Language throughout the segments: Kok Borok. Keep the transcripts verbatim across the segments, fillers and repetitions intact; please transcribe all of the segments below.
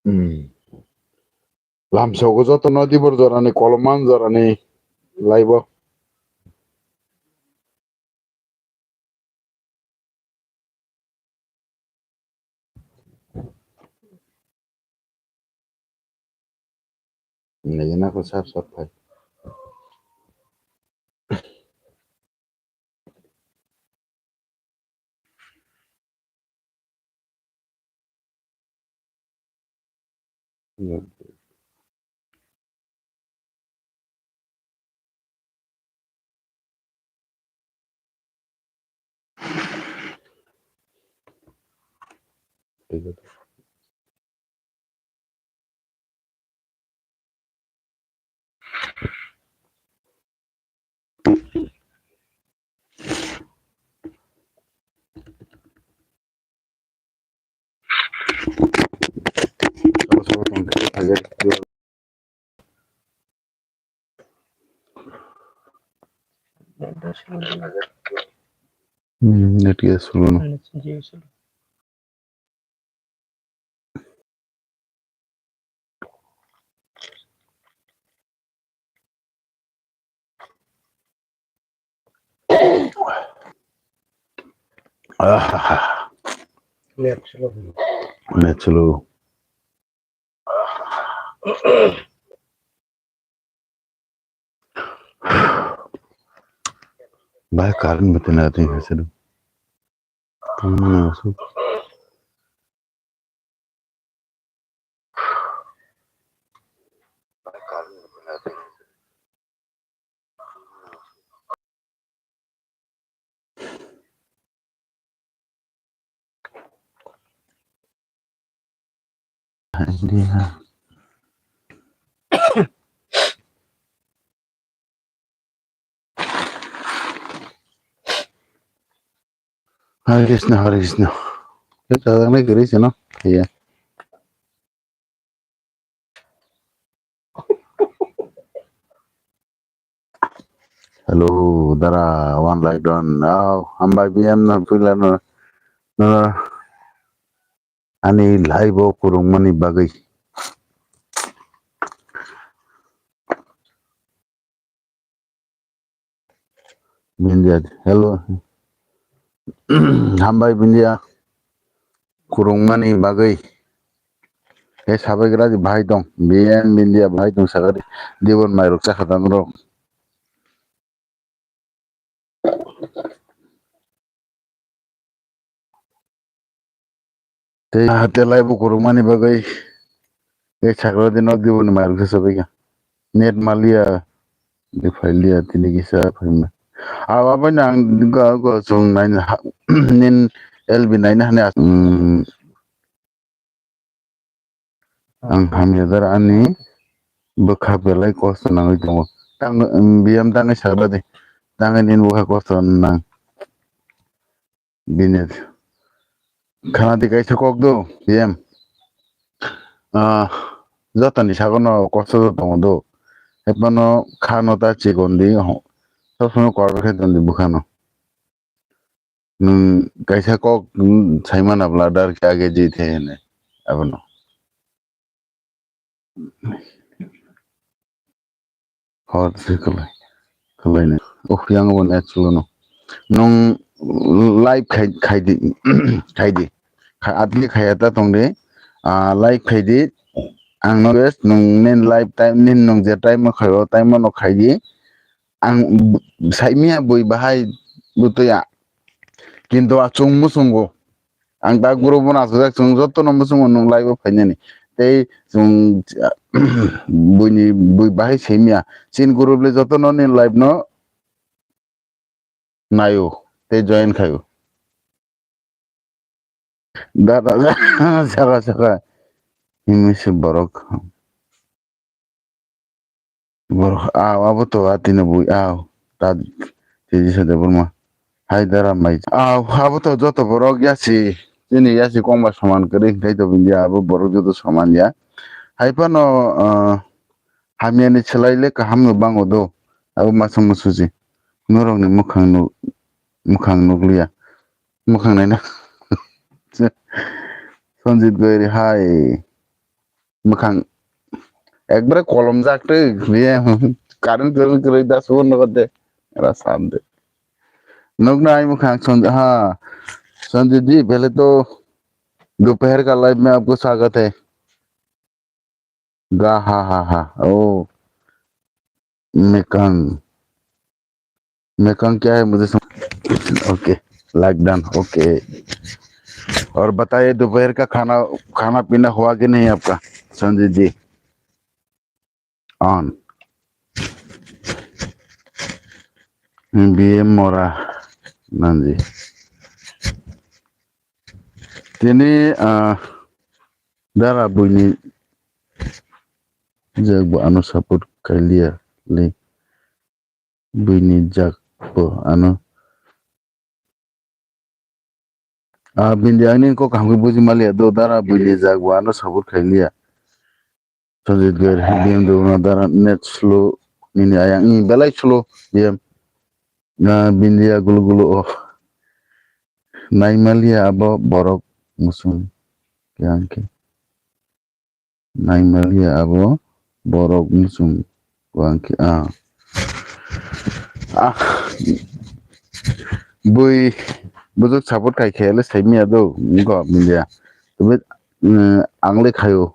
Hmm. Lamsogo joto no dibor jorani, kolomman jorani laibo. Nai na ko sap sap phai. Hmm, net ya sulu no. Ah, net slow. Net slow. Bai current bete na twi hasidu. Tamo na su. Hare Krishna, Hare Krishna. Khe chajaknai kwrwi se no. Iya. Hello, dara, one like don. Au, hambai B M no puila no, no, ani live o kwrwngmani bagwi. Bindia, hello. Hambai Bindia. Kwrwngmani bagwi. He sabaikra di bahai tong. B M Bindia bahai tong sakari. Dibon mairok chakha tangrok. Tei hate live o kwrwngmani bagwi tei sakra di nok diboni mairok se sabaikha. Net maliya di phailiya tini kisa phaima. Abo bai nang go go chwng nai nin L B nai na hane. Ang hamya dar ani bwkha belai kosto nangwi tongo. Tang, em, B M tangwi sakla di. Tangwi nini bwkha kosto nang. Bini khana di kaisa kok do, B M. Ah, jotoni sagono kosto do tongo do. Hephano khano ta chikon di, ho. Sob somoi kor khe ton di bwkhano. Nwng kaisa kok, mm, saimano bwla dar khe age jwi thai hwnwi abono. Hor se kwlai, kwlaino. Oh, yang bo net slow no. Nwng live khai, khai di, khai di. Kha-, atli khaya ta tong di. Ah, live khai di. Ang no bes nwng nin live time nin nwng je time o khai o time o no khai di. Ang b-, saimia bui bahai butwi a. Kintu a chwng muchungo. Ang ta group no asajak chwng jotono muchungo nwng live o phainani. Tei chwng buini bui bahai saimia. Chini group le jotono ni live no naio tei join khaio. Dada saka saka. Himwi se borok. Borok, ah, abo to atino bui, ah, ta tiji sa Debbarma. Hai dara mai. Ah, abo to joto borok yasi, chini yasi kongba soman kwrwi, hwnkhe to bini abo borok joto soman ya. Hai phano, ah, hamyani swlai le kaham no bango do. Abo masa musuji. Norokni mwkhang nuk, mwkhang nukliya. Mwkhang naina. Sanjit Goiri, hai. Mwkhang ekbare kolomjak twi, ye, current kwrwi kwrwi da sugo nogo de. Era sande. Nukna ai mwkhang son-, ha, Sanjit ji, pehle to dopohar ka live mein aapko swaagat hai. Ga ha ha ha. Oh. Mekang. Mekang kya hai mujhe sam-, okay. Like done. Okay. और बताइए, दोपहर का खाना, खाना पीना हुआ कि नहीं आपका, संजीत जी? On. B M Mora Nanji. Tini, ah, dara buini jak bo ano support khailiya le. Buini jak bo ano. Ah, bini ani kok kaham khe buji maliya do, dara buini jak bo ano support khailiya. Sanjit Gair, B M W no dara net slow nini ayang, i belai slow B M. Na bindia gulu gulu oh. Naimaliya abo borok musung yang khe. Naimaliya abo borok musung wngkhe, ah. Ah. Bui bujwk support kai khe le sai miya do, wngkha miya. Tobwi, mm, ang le khaio.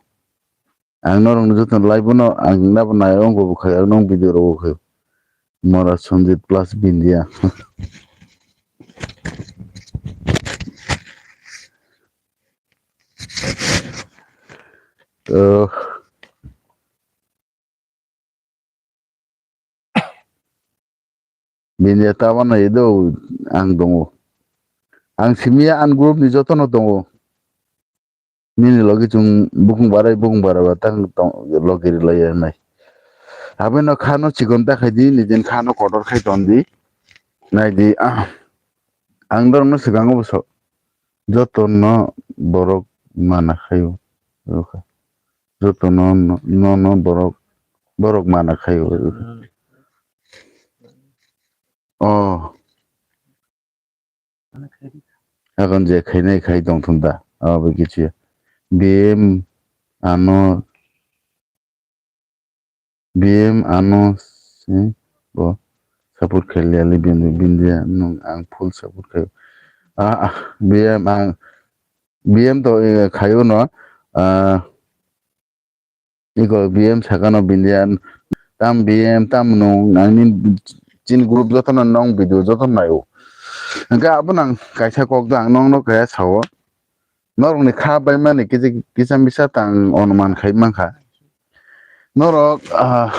Ang norok no joto live no ang nabo nai, wngbo bo khaio, ang nong video rok bo khaio. Mora Sanjit plus Bindia. Oh. Bini ta wano edo ang tongo. Ang simi ang group ni joto no tongo. Nini logi chung bukung barai, bukung bara ba tang tong, logi ri lai nai. Abeno khano chikon ta khai di, nijin khano kotor khai ton di. Nai di, ah, ang dorong no swkang bo so. Joto no borok mana khaio. Joto no, no, no, no borok, borok mana khaio. Oh. Akon je khainai khai tong thung da. Abo kichu ya. B M ano B M ano se bo support khailiya le bini, bini nung ang full support khaio. Ah, ah, B M ang, B M to, eh, khaio no, ah, iko B M sakano bini an, tam B M tam nung nangni chin group joto no nong video joto naio. Hingke abo nang kaisa kok do ang nong no kaya sao. Norokni kha baimani kisa, kisa misa tang onuman khai mankha. Norok, ah,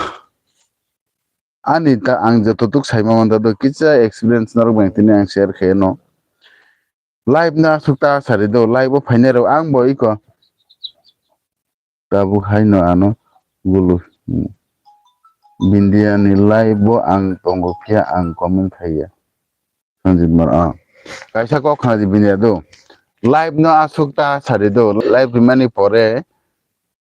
ani ta ang joto tuk sai ma manta do kisa experience norok bai tini ang share khe no. Live na suk ta sari do, live o phainai rok ang bo iko. Tabuk haino ano gulu. Bindia ni live bo ang tongo phiya ang comment khaiya. Sanjit Mor, ah. Kaisa kok khna di bini do. Live no asuk ta sari do. Live rimani pore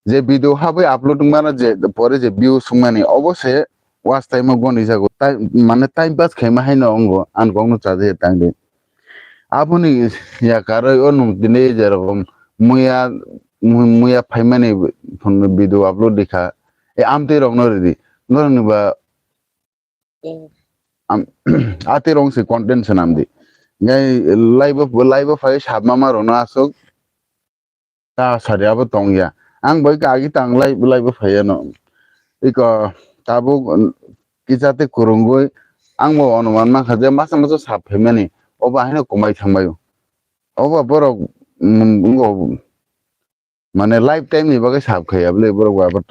je video habwi upload wngmano je pore je view sungmani obo se watch time o goni jago. Tai, mane time pass khaima haino ongo ang kok no chajaye tang di. Aboni yakaroi o nung tini je rokom muya, mu-, muya phaimani video upload dikha. E amtwi rok no ridi. Norok ni ba Am, ati rong se content swnam di. Ngai live of, live of hai sab mama rono asuk ta sari abo tong ya. Ang bai ka agi tang live, live of hai no. Iko tabuk kisa te kurungoi ang bo onuman mankha je masa masa sab phaimani. Obo haino komai thangbaio. Obo borok, mm, ngo Mane lifetime ni bagwi sab khai ya bwle borok ba, but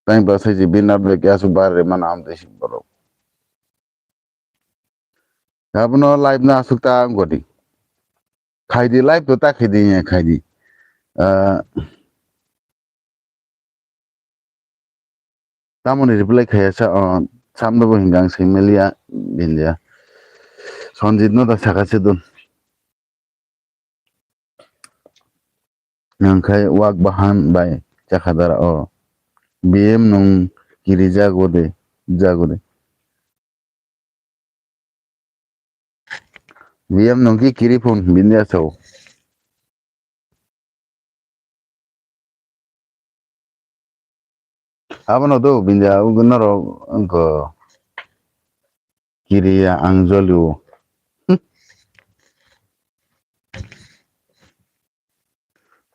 time pass hai se binar bai kya su bar re mana am tei si borok. Abono live no asuk ta wng di. Khai di live to ta khai di ya khai di. Ah, tamoni reply khaya sa, oh, samno bo hinga ang sai maliya bindiya. Sanjit no da saka se dun. Nangkhai wak bahan bai chakha dara o. B M nung kiri jago de, jago de. B M nung ki kiri phone bini asao. Abono do bindia ugwi norok wngkha kiriya ang jolio.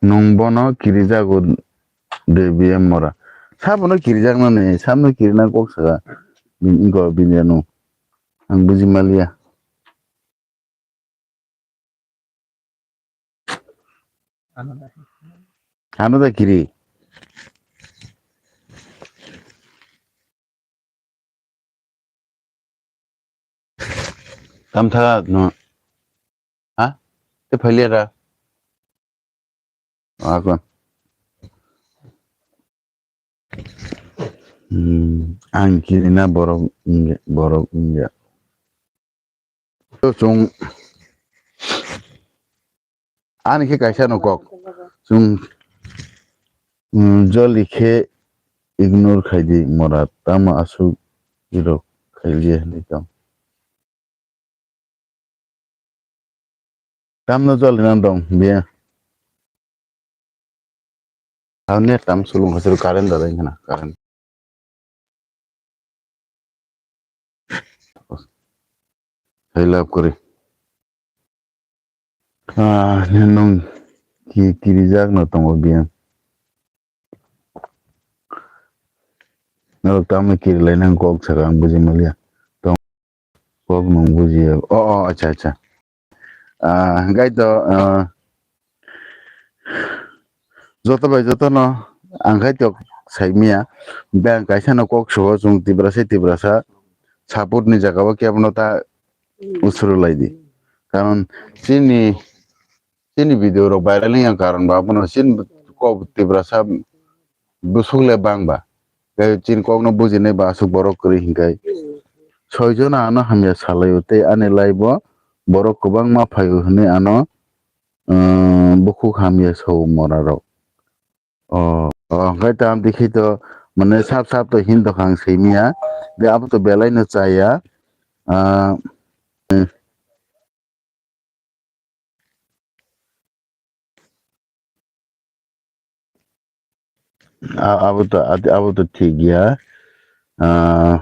Nwng bono kirijago de B M Mora. Sabono kirijaknani, sabno kirina kok saka. Bin-, wngkha bindia nwng. Ang buji maliya. Ano da kiri. Tamtha no. Ha? Te phailiya da. Ako. Hmm, ang kiri na borok wngya, borok wngya. To chwng ani khe kaisa no kok. Chwng, hmm, joli khe ignore khai di mora tamo aswk irok khai liya hinwi tong. Tamno jolina dong biya. Ang net tam sulung khasir current da dai khana current. Hai lab kori. Ah, nung ki kirijak no tongo biya. Norok tamo kiri lai nang kok saka ang buji maliya. Tong kok nung buji ya. Oh, oh, acha, acha. Ah, gai to, ah, joto bai joto no ang khai tok sai miya. Bang kaisa no kok so chung Tiprasa, Tiprasa support ni jaga o kebo no ta usuru lai di. Karon chini, chini video rok viral wngya karon ba abono chini kok Tiprasa bwswk le bang ba. Tei chini kok no bujinai ba aswk borok kwrwi hinkai. Soi jona ano hamya salai o tei ani live o borok kwbangma phai o hinwi ano, um, bukhuk hamya sao mora rok. O, o, hwnkhe tamo twi khe to, mane, sap sap to hin dokhang simi ya. De abo to belai no cha ya. Ah, eh. A-, abo to, abo to thik ya. Ah,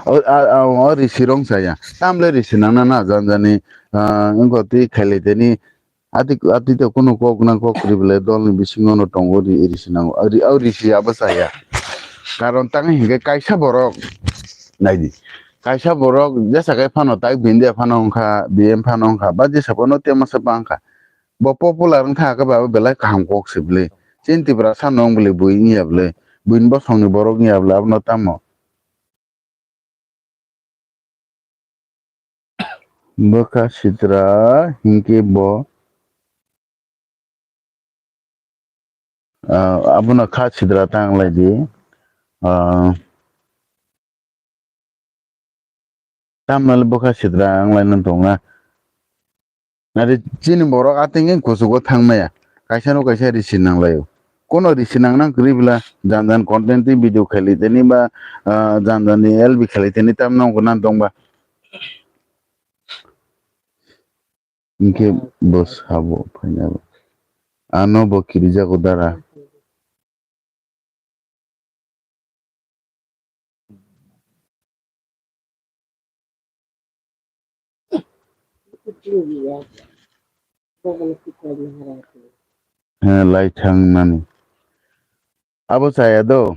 O, a, a, o risi rong saya. Tamle risi nang na na jan jani, ah, wngkha twi khailai tani. Ati, ati to kunu kok nang kok kwrwi belai dol ni bisingo no tongo ri, risi nango. O ri, o risi abo saya. Karon tang hinkhe kaisa borok naidi. Kaisa borok jesa kai phano tai bindia phano wngkha, B M phano wngkha, ba jesa phano tema sa bangkha. Bo popular wngkha khe ba belai kaham kok se bwle. Chini Tiprasa no wng bwle bui wngya bwle. Buini bosong ni borok wngya bwle abono tamo. Bwkha sitra hinkhe bo, ah, abono kha sitra ta wng lai di. Ah, tamnali bwkha sitra wng lai nang tong na. Nari chini borok atengeng kuchugo thangmaya. Kaisa no kaisa risi nang laio. Kono risi nang nang kwrwi bwla jan jan content twi video khailai tani ba, ah, jan jan ni L B khailai tani tamno wngkha nang tong ba. Hinkhe bo sabo phaina ba. Ano bo kirijago dara. Hwnwi lai thangnani. Abo chaya do.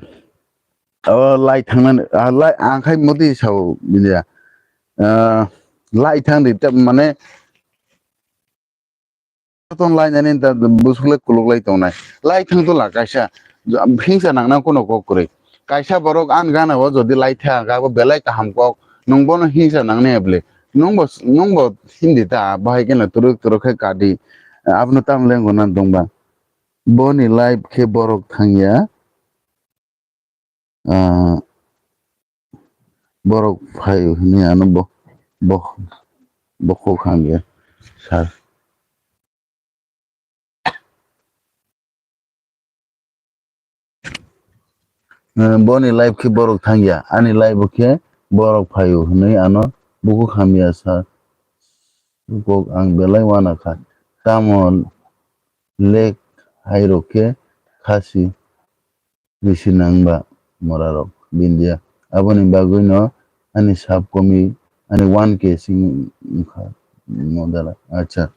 Abo lai thangnani, ah, lai, ang khai modi sao, bini ya. Ah, lai thang di, ta-, mane, Tong lainani da bwswk le kuluk lai tongnai. Lai thang tula kaisa. Hingsa nang nang kono kok kwrwi. Kaisa borok ani gana o jodi lai thang kha, bo belai kaham kok. Nwng bono hingsa nang nai bwle. Nwng bo, nwng bo hindi ta, bahai khe no turuk turuk khe kadi. Abono tam lenggo nan tong ba. Boni life khe borok thang ya. Ah, borok phai hwnwi ano bo, bo, bokhok hamya sir. Eh, boni life khe borok thangya, ani life o khe borok phaio hwnwi ano bukhuk hamya sa kok ang belai uanakha. Tamo lek hairok khe khasi risi nangba morarok Bindia. Aboni bagwino ani sab komi ani one K sing wngkha modala. Acha.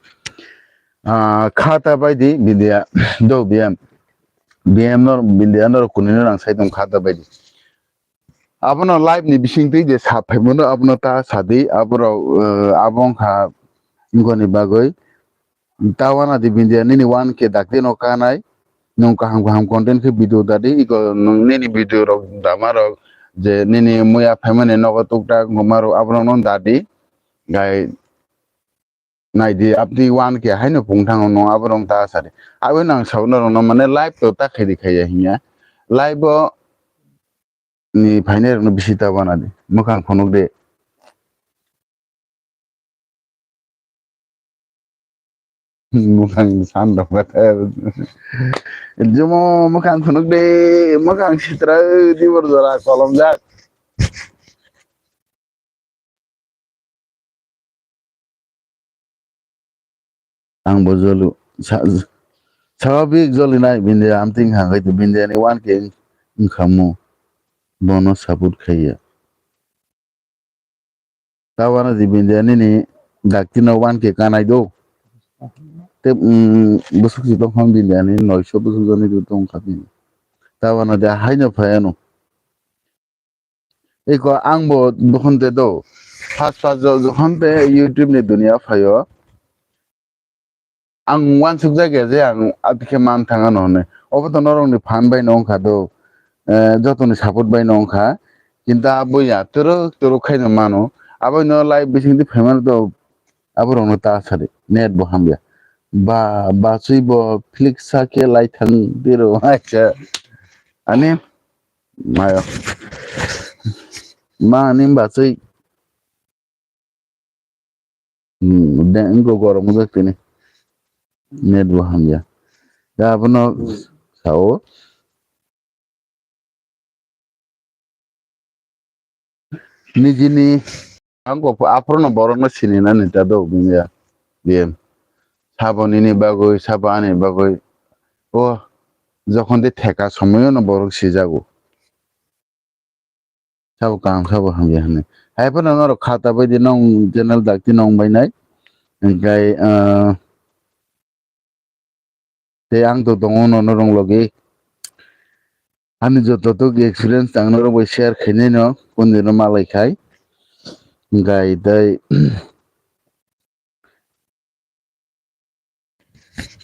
Ah, kha ta baidi Bindia do B M. B M nor Bindia nor kunino nang sai tong kha ta baidi. Abono live ni bisingtwi je sa phaimano abono ta sadi, aborok, eh, abo wngkha wngkoni bagwi. Ta wana di Bindia nini one K dakti no kanai, nwng kaham kaham content khe video dadi, iko nwng nini video rok dama rok je nini muya phaimani nogo tuktak wngma rok aborok no dadi, gai naidi abdi one K haino pungthango no aborok ta sadi. Abo nang sao norok no mane live to ta khaidi khaiya hinya, live o ni phainai rokno bisi ta wana di. Mwkhang phunuk de. Mwkhang san rok kha. Jomo mwkhang phunuk de, mwkhang sitra di bor jora kolom jak. Ang bo jolu. Sa-, sababik joli nai Bindia amting hangkai to Bindia ni one K wngkha mo. Bono support khaiya. Tawana di Bindia nini dakti no one K kanai do. Te, mm, busuk si tong kham Bindia ni noisho busuk jani do tong kha Bindia. Tawana de haino phayano. Eko ang bo dohon te do. First first jo-, jokhon te YouTube ni dunia phaio. Ang wansuk jak ya je ang abikhe man thang ano hwnwi. Obo to norokni phan bai no wngkha do. Eh, jotoni support bai no wngkha. Kintu abo ya twrwk twrwk khaino mano. Abo no live bising di phaimano do. Aborokno ta sadi. Net bo hamya. Ba, bachwi bo Felix sa khe lai thang diro. Acha. Ani Mayo. Ma ni bachwi. Hmm, de, wngkha gorom wngkha tini. Net bo hamya. Da abono sao. Nijini ang kok aphuru no borok no sini nani ta do bini ya. Ye. Sabo nini bagwi, sabo ani bagwi. O jokhon de theka somoyo no borok sijago. Sabo kaham, sabo hamya hwnwi. Hai phano norok kha ta bai di, nong channel dakti nong bai nai. Hingkai, ah, tei ang to tongo nono rong logi. Ani joto tok experience ang norok bai share khainai no, kundi no malai khai. Hingkai tei,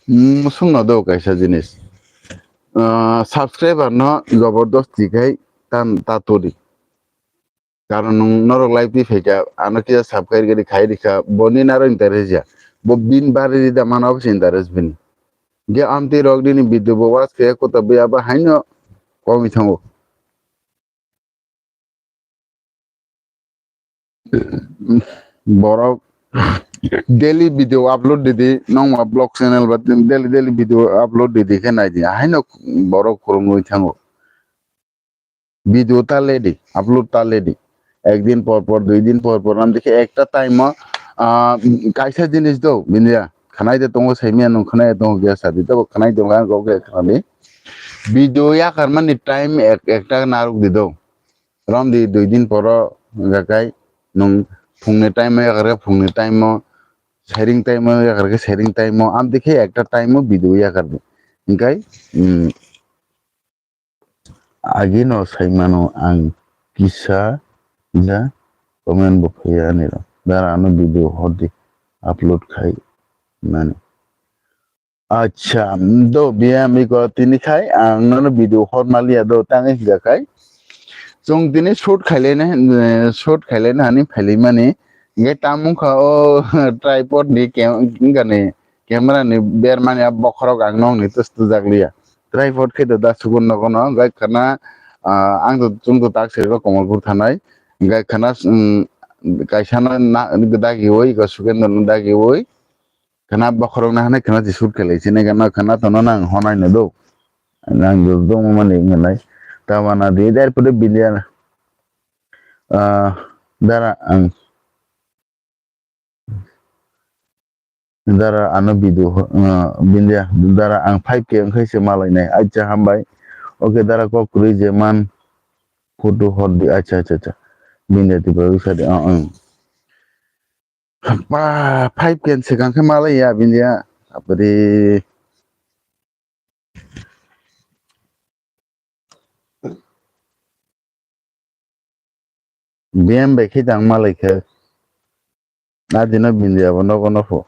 mm, swngno do kaisa jinis. Ah, subscriber no jobordosti khai tan ta todi. Karon nwng norok live twi phaikha, ano kisa subscribe gari khai rikha, boni naro interest ya. Bo bin bari rida mano obo se interest bini. Ge amtwi rok nini video bo watch khe kuta buya ba haino komi thango. Borok daily video upload didi, nongma vlog channel ba daily daily video upload didi khe naidi, haino borok khurumwi thango. Video ta ledi, upload ta ledi. Ekdin por por, dui din por por, nam dekhe ekta time o, ah, kaisa jinis do, bini ya, khanai de tongo, saimanya nung khanai de tongo, gya sadi, tabo khanai de tongo, ang kok khe khanani. Video yakar mani time ek, ekta naruk di do. Rom di dui din poro, gakai, nung phungni time o yakar khe phungni time o, sairing time o yakar khe sairing time o, am dekhe ekta time o video yakar di. Hingkai, mm, Agino sai mano ang kisa ja comment bo phaiya ani rok. Dara ano video hor di upload khai mani. Acha, do biyam iko tini khai ang nono video hor maliya do tang hinga khai. Chwng tini shoot khailene, eh, shoot khailene hani phaili mani. Ge tamung kha o tripod ni kem-, hinga ni camera ni bermani a bokhorok ang nokni tus tujak liya. Tripod khe da sugun nogo no, gai khana, ah, ang to chwng to tak sereba Kamalpur thanai. Gai khana, mm, kaisa no na, dagi oi, ga Sukendra no dagi oi. Khana bokhorok na hanai khana jisur khelai sini gana khana tono nang honai no do. Nang do do mani ngalai. Tawana di der pede bilia. Ah, dara ang. Dara ano video, uh, bindia, dara ang five K wngkhai se malainai. Acha hambai. Okay, dara kok kwrwi je man photo hor di. Acha, acha, acha. Bindia Tripura wngkha di. Uh, uh. Pa, five K se kang khe malai ya bindia. Apri. B M bai khe tang malai khe. Na dino bindia bo nogo nopho.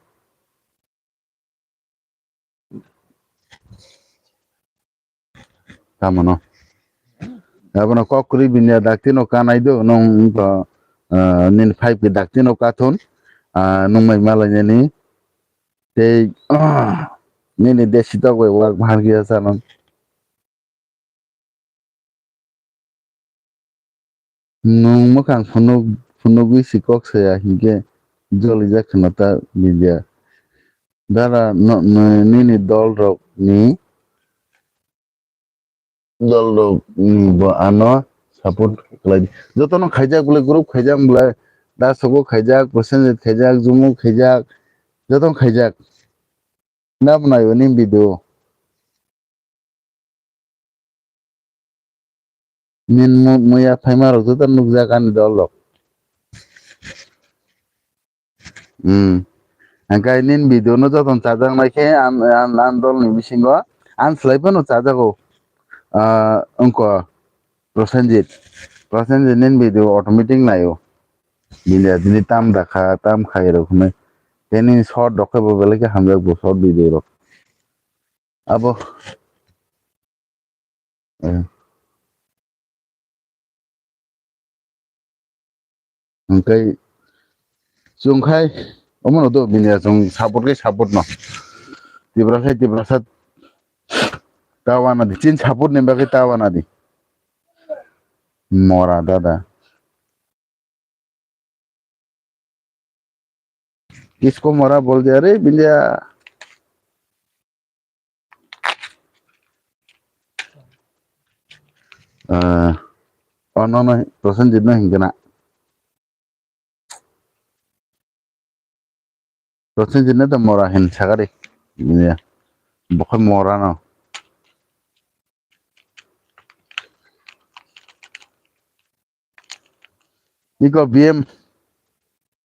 Tamo no. Abono kok kwrwi bindia dakti no kanai do, nung to, ah, nini five K dakti no kathun, ah, nung mai malai nini. Tei, ah, nini desi tok bai wak bahar giya sanon. Nwng mwkhang phunuk, phunugwi si kok saya hinkhe jolijak khwna ta bindia. Dara no, no, nini dol rok ni, dol rok ni bo ano support khlai di. Joto no khaijak bwle group khaijak bwle da sogo khaijak, Prosenjit khaijak, Jumu khaijak, joto no khaijak. Na bo nai o nini video. Nini mu-, muya phaima rok joto nukjak ani dol rok. Hmm. Hingkhe nini video no joto chajak nai khe an, an, an dol ni bisingo an slai phano chajago. Ah, wngkha Prosenjit. Prosenjit nini video automatic nai o. Bini, bini tam dakha, tam khai rok hwnwi. Tei nini short rok khe bo belai khe hamjak bo short video rok. Abo. Eh. Hwnkhe chwng khai omono do bini chwng support khai support no. Tiprasa, Tiprasa ta wana di. Chin support ni bagwi ta wana di. Mora dada. Kisko mora bol diya re bindia. Ah, oh, no, no, Prosenjit no hingkhe na. Prosenjit no da mora hin sagari. Bindia. Bokhai mora no. Iko B M.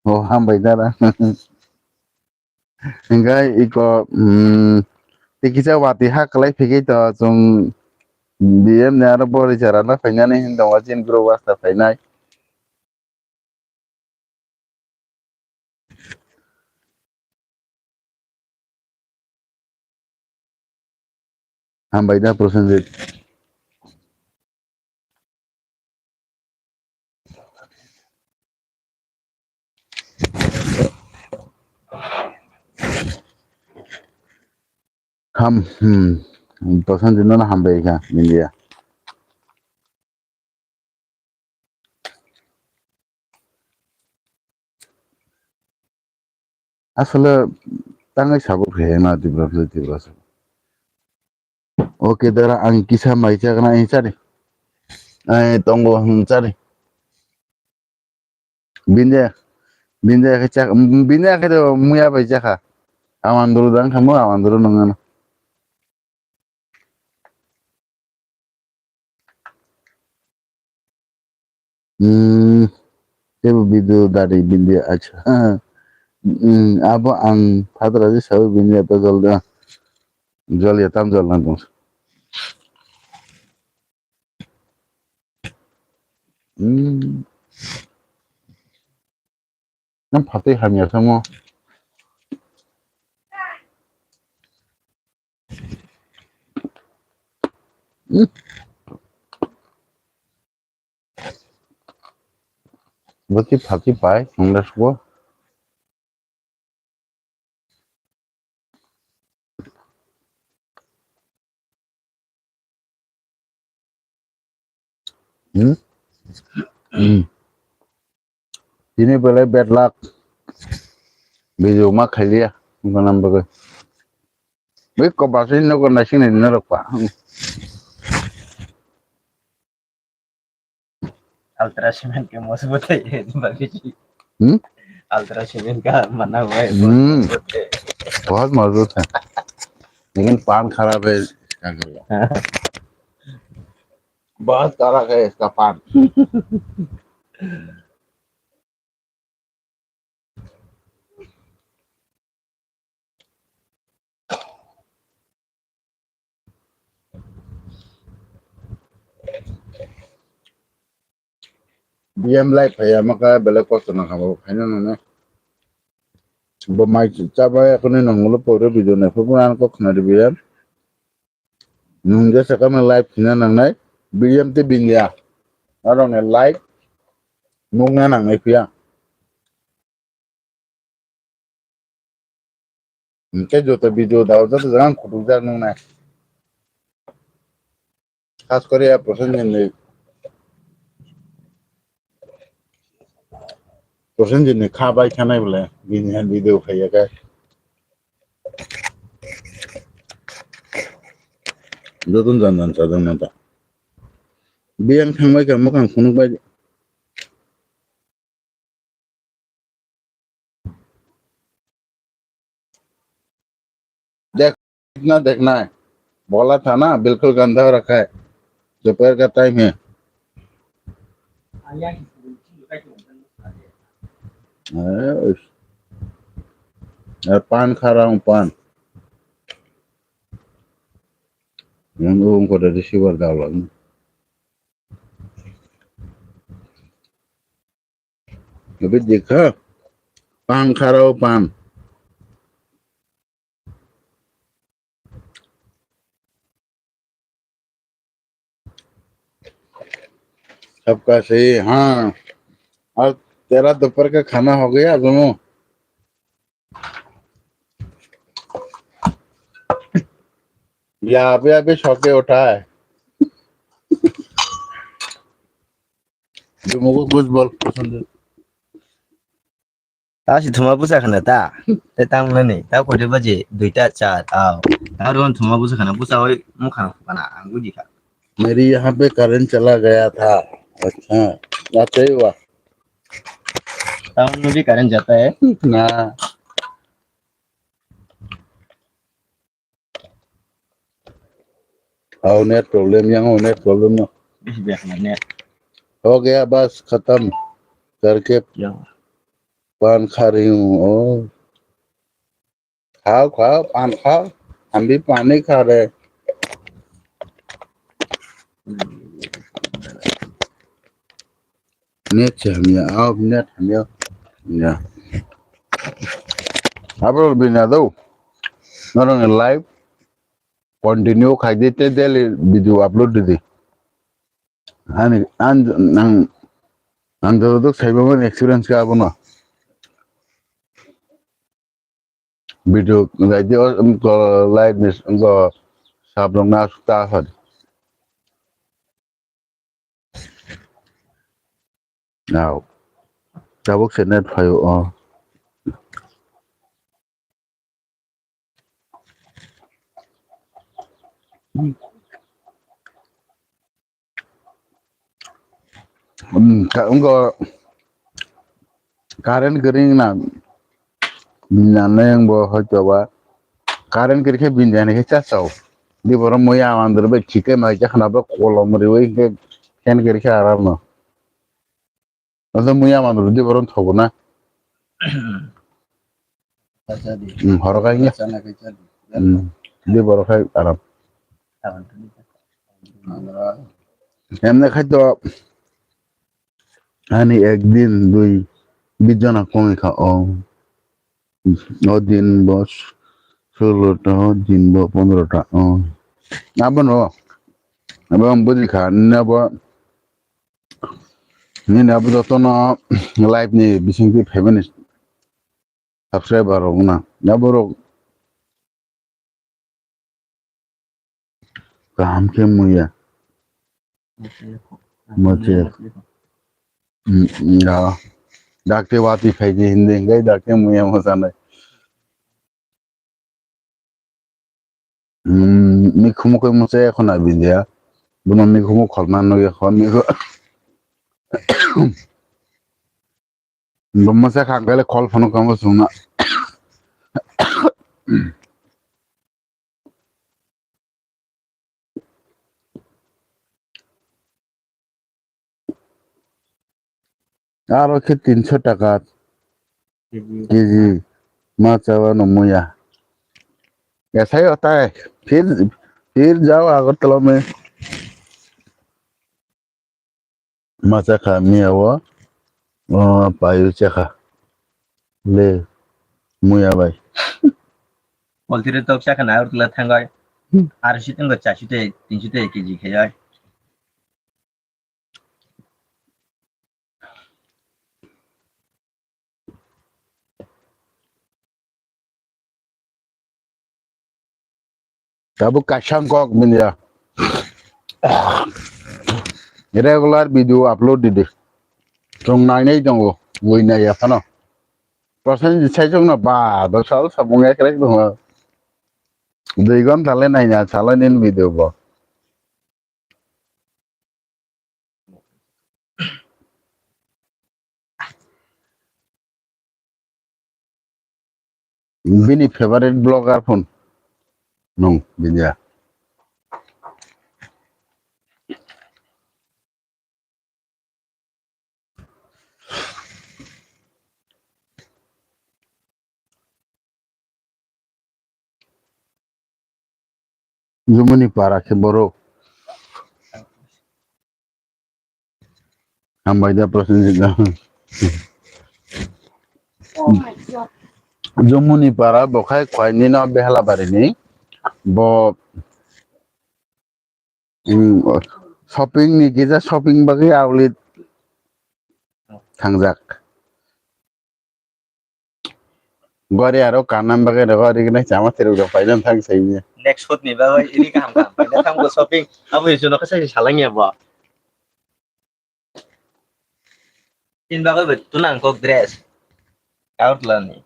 Oh, hambai dara. Hingkai iko, mm, tikisa wati ha kalai phigwi to chwng B M ni aro bori chara no phainani hin tongo chini group wasta phainai. Hambai da Prosenjit. Ham, hmm. Prosenjit no hambai kha, India. Asole tangwi sabuk khe na Tiprasa, Tiprasa. Okay, dara ang kisa mai chakna ai chari. Ai tongo hwn chari. Binde, binde khe chak, binde khe to muya bai chakha. Amandru dang khamu, amandru nangano. Hmm, tebo video dari binde acha. Hmm, abo ang phatra di sawi binde to jol da. Jol ya tam jol nang tong. Hmm. Nang phatwi hamya samo. Hmm. Bati phatwi pai, nang da sugo. Hmm? Hmm. Tini belai bad luck. Video ma khailiya. Nang bagwi. Bai ko basai nogo naising nai norok pa. Ultra cement ke mosbo te bagwi. Hmm? Ultra cement ka mana huwa hai, hmm, mosbo te. बहुत मजबूत है, लेकिन पान खराब है इसका गला। बहुत कड़क है इसका पान। B M live phaiya maka belai kosto nang kha bo khaina nang nai. Bo mai chaba ya kuni nang ulo pore video nai phuru ang kok khna di B M. Nung je sakha ma live khina nang nai B M te bindia. Arong e live nung na nang nai phiya. Hwnkhe joto video dao joto jaga ang kutuk jak nung nai. Khas kori ya Prosenjit ni, Prosenjit ni kha bai khanai bole bini han video phaiya khe. Joto jan jan chajak nang ta. Biyang thangbai kha mwkhang phunuk bai. देखना देखना है, बोला था ना, बिल्कुल गंदा हो रखा है, दोपहर का टाइम है। अरे, और पान खा रहा हूँ, पान। Yang uung ko dari siwar dalam. Tapi jika pan kharao pan. सबका सही, हाँ। और तेरा दोपहर का खाना हो गया दोनों? यहाँ पे अभी सो के उठा है। जो मुझको कुछ बोल पसंद है। Ta si thuma busa khana ta. Te tang nani, ta koi baje, duita, char, aw. Ta ron thuma busa khana, busa hoi mukha khana, ang buji kha. मेरी यहाँ पे करंट चला गया था। अच्छा, अच्छा ही हुआ। Town में भी करंट जाता है। ना। Aw, net problem, yang aw, net problem no. Bisi biak na net. हो गया बस खत्म करके पान खा रही हूँ। ओ। खाओ, खाओ, पान खाओ। हम भी पानी खा रहे हैं। Net se hamya, aw net hamya. Ya. Abo bina do. Norong live continue khai di te daily video upload di di. Ani an nang nang do do khai ba experience ka abo no. Video ngai di o, um, ko live ni, um, ko sab rok na asuk ta asadi. Now, tabuk se net phaio o. Hmm, ka-, wngkha current kwrwi wngna, bini nanai wngbo hoito ba current kwrwi khe bini nanai khe chachao. Di borok muya mandro bai thik khe mai cha khna ba kolom riwi khe fan kwrwi khe aram no. Asa muya mandro di borok thogo na. Hmm, horo khai ya. Hmm, di borok khai aram. Emne khai to ani ek din dui bis jona kongwi kha o. O din bo solo ta, o din bo pondro ta o. Abono, abo ang buji kha, nini abo, nini abo jotono live ni bisingtwi phaimani subscriber rok wngna. Abo rok kaham khe muya. Moche. Mm, ya. Dakte wati phaidi hindi, ngai dakte muya mosanai. Mm, mikhumu khe moche khona bindia. Bono mikhumu kholna nugya kho, mikhu-, Bo masa kha kale call phone kamo sungna. Aro khe tinso taka K G ma chawano muya. Esai otai phir phir jao Agartala me. Ma chakha miya o, o payu chakha. Le muya bai. Poultry tok chakha na Agartala thangai. Hmm. Arsi tenggo chashi te tinsi te K G khayai. Tabuk kaisa kok bini ya. Regular video upload di di. Chwng nainai tongo, bui nai ya phano. Percent sai chwngno ba, dosal sabung ekrek tongo. Dui ghonta le naina salo nini video bo. Bini favorite blogger phone nung bini ya. Jumuni para khe borok. Hambai da Prosenjit da. Jumuni para bo khai khwai nino Behalabari ni. Bo Hmm, shopping ni kisa shopping bagwi aulit thangjak. Gori aro kanam bagwi rego ori gwnai chama tirok rok painani thang saimya. Next shoot ni bagwi ini kaham kaham paina thang bo shopping. Abo isu no kasa salangya bo. Tin bagwi bo tunang kok dress. Agartala ni.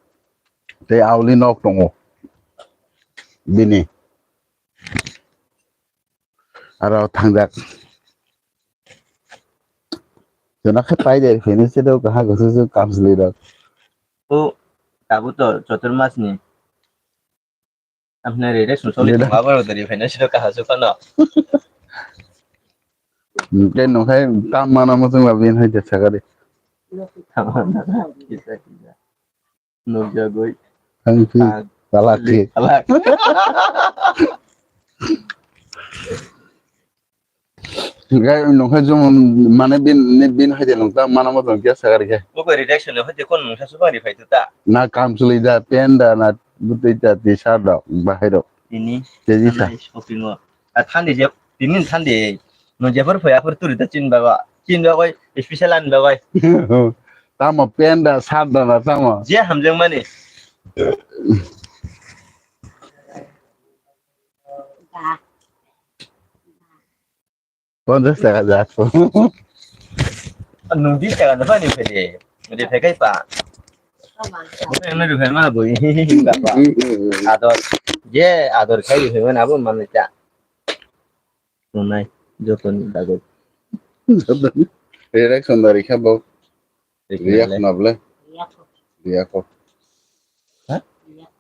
Tei auli nok tongo. Bini. Aro thangjak. Jona khe pai de finish se do kaha gusu su kamsli rok. O tabu to chotur mas ni. Amne re re sum soli Re re. Tong abo ro dari finish do kaha su kono. Mungkin nung khai tam mana mutung labi hai de sagari. Tam mana kisa kisa. Nukjagwi. Ang phi. Ah, palak phi. Palak. Gai nungkha jumon mane bin, ne bin haide nungta mana mo tong kya sagar khe. Buko redaction no haide kon nungsa subari phai ta. Na kam chuli da pen da na butui da ti sa da bahai do. Ini. Teji sa. Shopping o. A thandi je, tinin thandi. No jephar phai aphar turi ta chin baga. Chin baga, special an baga. Tamo pen da sat da na tamo. Je hamjang mani. Ponchas taka jak. Nung bis taka na pani phede. Mede phekai pa. Bukan na rupai ma boi. Ador. Je ador khai rupai ma abo manai ta. Nunai, jotoni bagwi. Reaction dari kha bo. Reaction React le. Nable. React. React. Ha? React.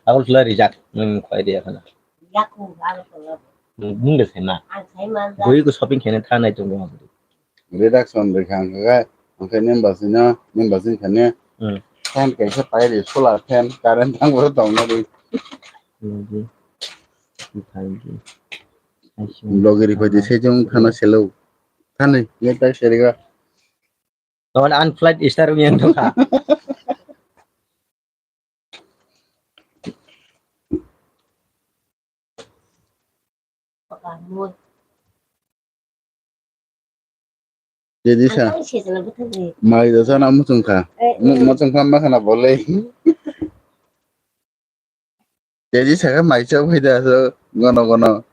Abol khwlai rijak, nwng khwlai riya khwna. React ko abol khwlai. Nwng de khaima. Ang khaima da. Bui ko shopping khaina thanai tongo. Reaction de khang kha, ang khe nembasino, nembasino khane. Hmm. Fan kaisa pairi solar fan, current thang bo tong na di. Logi ri phaidi sejong thana selo. Thani, ye tai seriga. Kawan unflight star yang to kha. Jadi sa. Mai da sana muchung kha. Muchung kha ma khana bolai. Teji saka mai chau phai da so gono gono.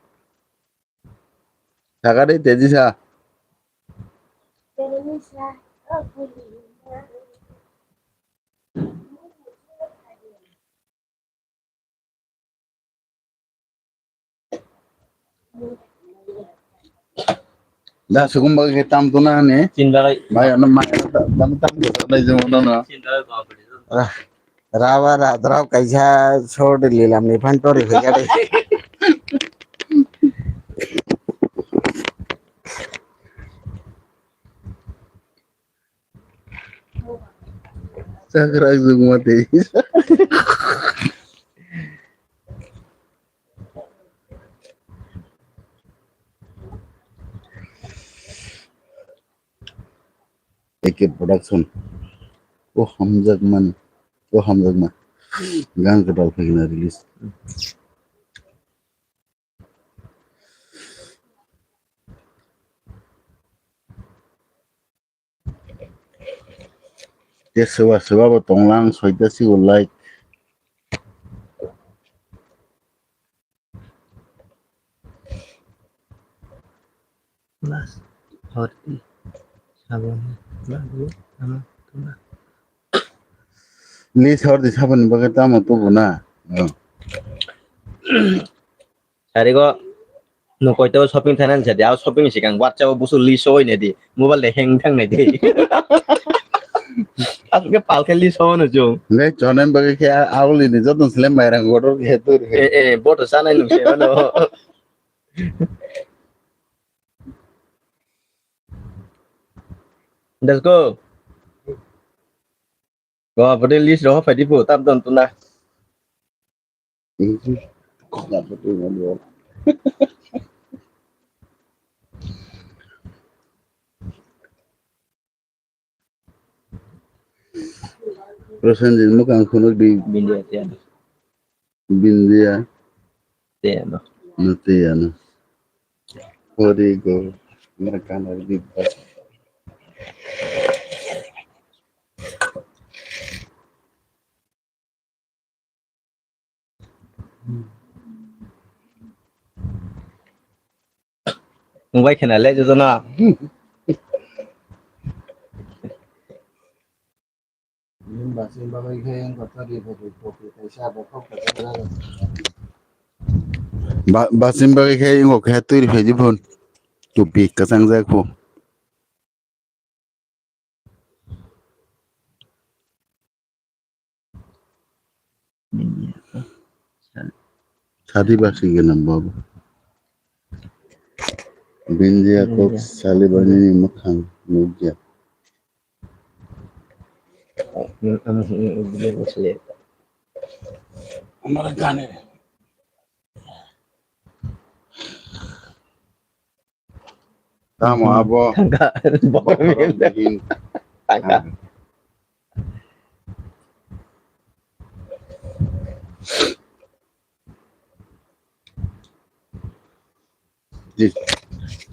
Saka de teji sa. Da sugum bagwi khe tam tuna hane. Chin bagwi. Mai ano mai ano tam tam tam dai jung no no. Chin bagwi competition. Ah. Raba radra kaisa sor de lilam ni phan tori khaika de. Chakra jugma tei. A K Production. O hamjakman, o hamjakma. Gan kwtal phaikna release. Tei swba swba bo tonglang soita sigo like. Last horti saboni bagwi tamo tuma. List horti saboni bagwi tamo tubu na. Oh. Sarigo, no koito shopping thana sa dia shopping sikang WhatsApp o busu list oi ne di. Mobile de hang thang ne di. Asuk ke pal ke list ho no jung. Le chonen bagwi ke a-, auli ni jotun sile mairang order ke tur ke. Eh, eh, boto sanai nung se no. Let's go. Go, photo list roho phai di phu, tam don tuna. Prosenjit mwkhang khunuk di. Bindia tiya. Bindia. Tiya no. No tiya no. Hori go. Mera kana di. Wngbai khena le jotono. Ba-, basing bagwi khe wngkha twi rwphai di phone. Tupi kwchang jak phu. Sadi basi gwnang babu. Bindia kok Bindia. Sali bani ni mwkhang nukya. Amara gane. Tamo abo. Tangka. Bokorok bihin. Tangka.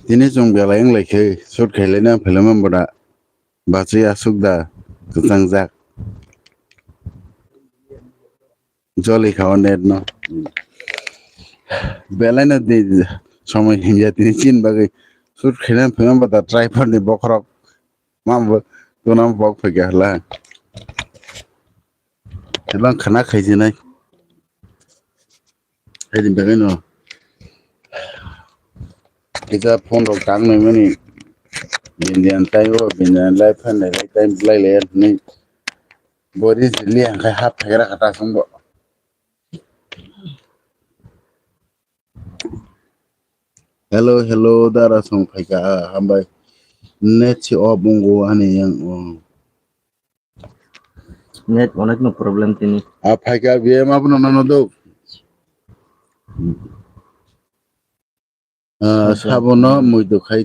Tini chwng belai wng lai khe shoot khai laina phailaima boda bachwi aswk da kwchang jak. Joli kha o net no. Belai no di somoi himya tini chin bagwi shoot khaina phaiman bata tripod ni bokhorok. Ma bo tuna bok phai kha hla. Hla khana khai jinai. Hai din bagwi no. Kisa phone rok tang nai mani. Indian time o, Indian life phan nai time lai le ni. Bori jili ang khai hap phagra kha ta song bo. Hello, hello, dara song phaika, ah, hambai. Net si off wngkha ani yang, oh. Net onek no problem tini. Ah, phaika, biya ma bono nano do. Ah, acha. Sabono muitu khai.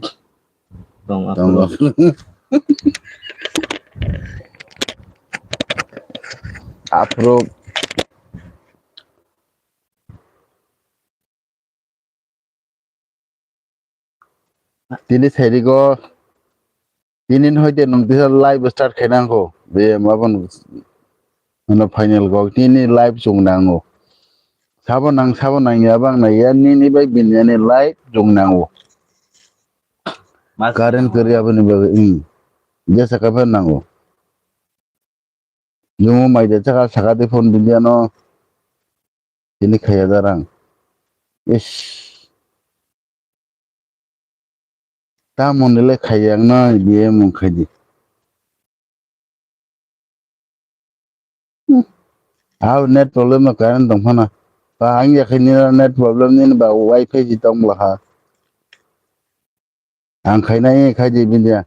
Tong, tong. Aphuru. Aphuru. Tini sairigo, tini hoite nwng tisa live start khainangkho. Be mabon, ano final go, tini live chungnango. Sabo nang, sabo nang ya bang na ya, nini bai bini ani live chungnango. Mas- Current kwrwi aboni bagwi, hmm. Jesa kapha nango. Jumu mai de chaka saka de phone bindiano. Tini khaya darang. Ish. Tamoni le khaya ang na biye mung khai di. Hmm. Hao net problem no current tong phano. Ba ang ya khe nini net problem nini ba wifi ji tong bwla ha. Ang khainai khai di bindia.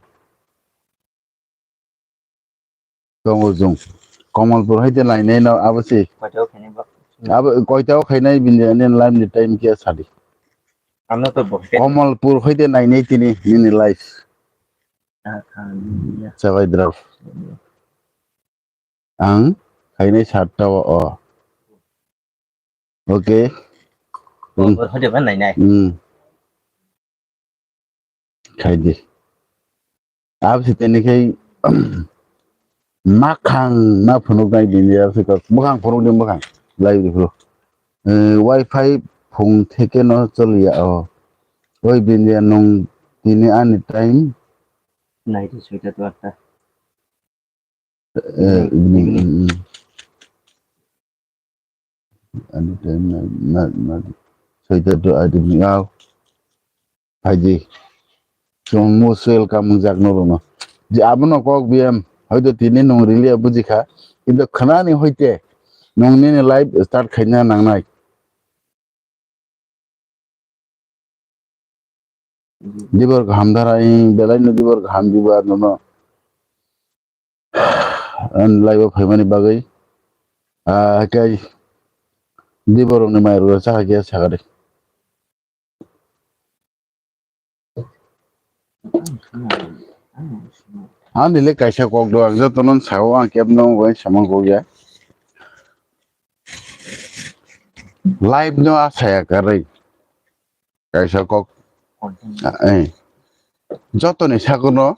Tongo jung. Kamalpur hai de lainai no abo si. Koitao khainai ba. Abo koitao khainai bindia nini live ni time kia sadi. Ano to bo. Kamalpur hai de nainai tini nini live. Ah, ah, ya. Chabai drop. Ang khainai satta o. Okay. Bo, hmm, bo, hoide ba nai nai. Hmm. Khai di. Abse teni khai makhang ma phunuk nai din ya se kok. Makhang phunuk din makhang. Lai di phunuk. Eh, wifi phung theke no choli ya o. Oi din ya nung tini ani time. Nai di soita to atta. Eh, evening, evening. Mm, mm. Ani time na, na, na, soita to adi ni au. Phaidi. Chwng most welcome wngjak norokno. Je abono kok B M, hoito tini nwng rili ya bujikha. Kintu khwnani hoite nwng nini live start khaina nangnai. Dibor kaham dara, belai no dibor kaham diba nono. An live o phaimani bagwi. Ah, kai dibor ni mai ro sa ke sa gari. Ani le kaisa kok do, ang jotono sao, ang kebno bai samang kok ya. Live no asaya karwi. Kaisa kok. Ah, eh. Jotoni sakono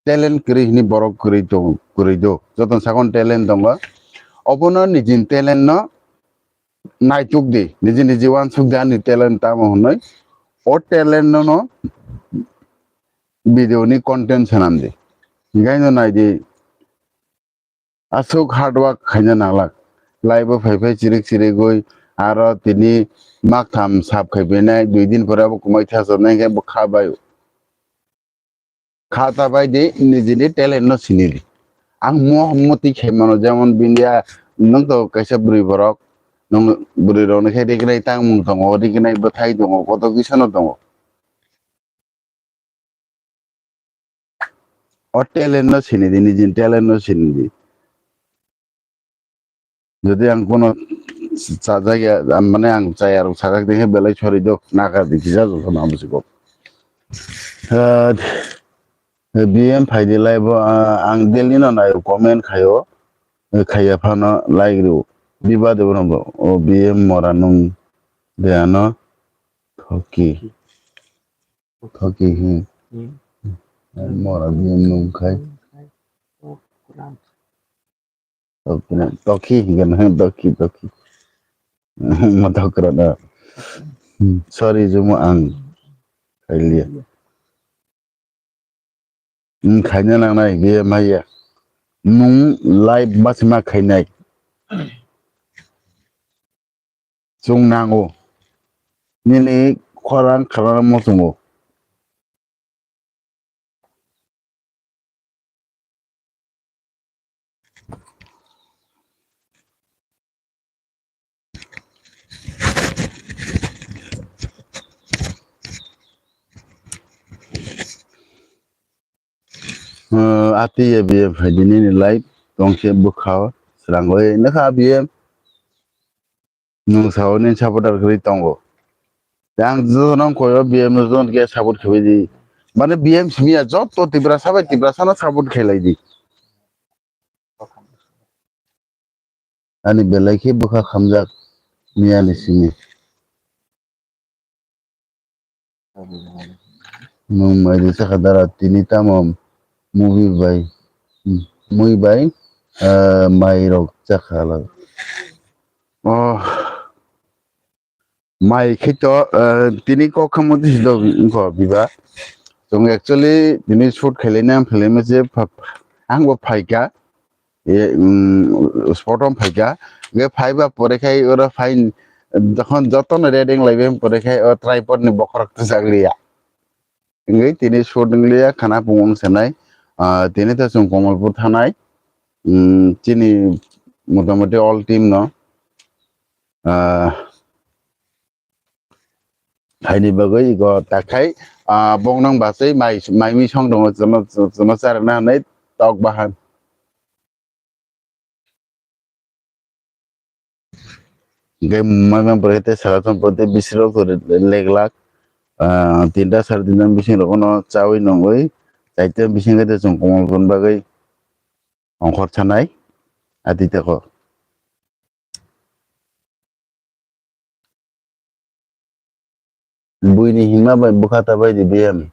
talent kwrwi hwnwi borok kwrwi tong-, kwrwi do. Jotoni sakono talent tongo. Obono nijini talent no naituk di. Niji niji uansuk di ani talent tamo hwnwi. O talent no no video ni content sanam di. Hinkhe no nai di. Aswk hard work khaina nanglak. Live o phai phai chirik chirigwi aro tini maktham sap khai phinai, dui din pore abo kwmai thasaknai khe bo kha bai. Kha ta bai di, nijini talent no sini di. Ang mo moti khai mano, jemon bindia nwng to kaisa bwrwi borok, nwng bwrwi rok ni khe rignai tangmung tongo, rignai bwthai tongo, koto kisa no tongo. O talent no sini di, nijini talent no sini di. Jodi ang kono sajak ya, mane ang chaya rok sajak de khe belai sori do, naka di kisa joto no amo siko. Ah, B M phai di live o, ah, ang daily no naio, comment khaio, eh, khaiya phano like rw. Biba de bono bo, o B M mora nung de ano thoki. Thoki hi. Hmm. Mora bini nung khai. Tokna, tokhi hi gana, tokhi, tokhi. Ma tokra na. Hmm, sorry, jumo ang. Khailiya. Hmm, khaina nangnai, biya maya. Nung live basima khainai. Chwng nango. Nini khorang kharang muchungo. Ah, ati ya B M phaidi nini live tongse bwkha o srangwi nokha B M. Nwng sao nini supporter kwrwi tongo. Tei ang jotono wng koi o B M no jotono khe support khaibai di. Mane B M simi ya joto Tiprasa bai Tiprasa no support khailai di. Ani belai khe bwkha khamjak miya ni simi. Nwng mai di chakha dara tini tamo movie bai, mui bai, ah, mai rok chakha la. Oh, mai khe to, ah, tini kok khammo tisi do wngkho biba. Chwng actually tini shoot khailai nang khailai ma se pha-, ang bo phaikha. E, mm, spot o phaikha. Ge phaiba pore khai oro phai, jokhon jotono ready wng laibai pore khai o tripod ni bokhorok twchak liya. Wngwi tini shoot wng liya khana pung wng sanai. Ah, tini to chwng Kamalpur thanai. Mm, chini motamoti all team no, ah, haini bagwi go takhai, ah, bong nang basai mai, mai mi song tongo, chama, chama charwkna hinwi tok bahan. Hingke mangna borok tei saraton pore tei bisirok leglak, ah, tinta sare tinta bising rogono chawi nongwi, chaita bising khe chwng komal bon bagwi ongkhor sanai ati teko. Buini hima bai bwkha ta bai di biyem.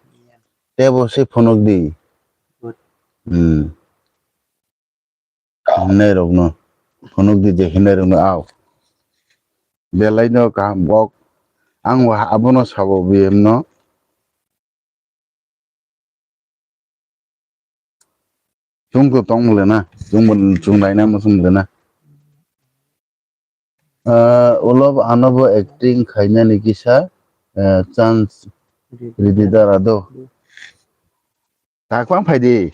Tebo se phunuk di. Hmm. Hinai rokno. Phunuk di je hinai rokno au. Belai no kaham kok. Ang wa abono sabo biyem no. Chwng to tong mole na, chwng bo chwng naina mo chwng mole na. Ah, ulo bo ano bo acting khainani kisa, eh, chance ridi dara do. Tak bang phaidi.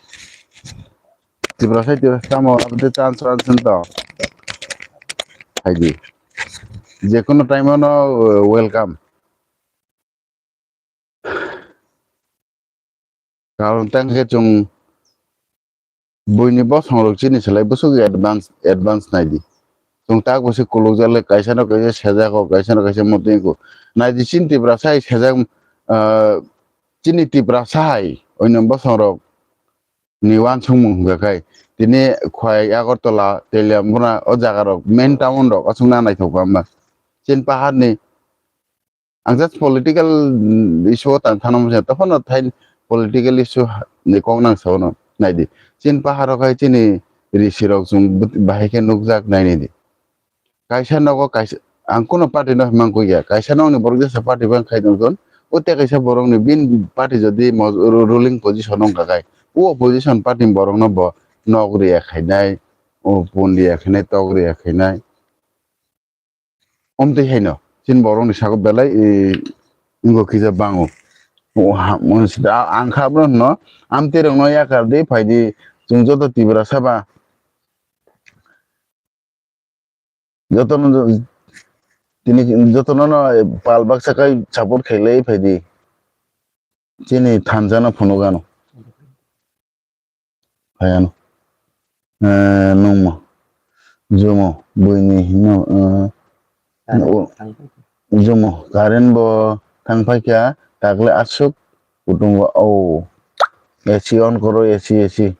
Tiprasa, Tiprasa tamo abde chance chance to. Phaidi. Jekono time ano, eh, welcome. Karon tang khe chwng buini bosongrok chini slai bwswk advance, advance naidi. Chwng tak bwswk kulukjak le kaisa no kaisa sejak o, kaisa no kaisa motwi ko. Naidi chini Tiprasa hai sejak, ah, chini Tiprasa hai oino bosongrok ni uansukmung hwnkha khai tini Khwai, Agartala, Teliamura o jaga rok main town rok aswk na naithok bamba. Chini pahar ni Ang just political, mm, issue o tang thangna muchung, tokhono thai political issue ha-, ni kok nang sao no naidi. Chini pahar o khai chini risi rok chwng but-, bahai khe nukjak nai nai di. Kaisa nogo kaisa, ang kuno party no himang koi ya. Kaisa nokni borok jesa party bang khai tong ton. O te kaisa borok ni bin party jodi mo-, ru-, ruling position wng kha khai. O opposition party ni borok no bo nok riya khainai, o pun riya khainai, tok riya khainai. Omtwi haino chini borokni sago belai, eh, wngkha kisa bango. O ha, mo-, sida, a-, ang kha abono hwno, amtwi rokno yakar di, phaidi, chwng joto Tiprasa ba, jotono, tini, jotono no pal baksa kai support khailai phaidi. Chini thansa no phunuk ano. Phai ano. Eh, nungmo. Jumo. Buini hino, eh, o, jumo. Current bo thang phai kha, takle aswk kutung o. A C on koro, A C, A C.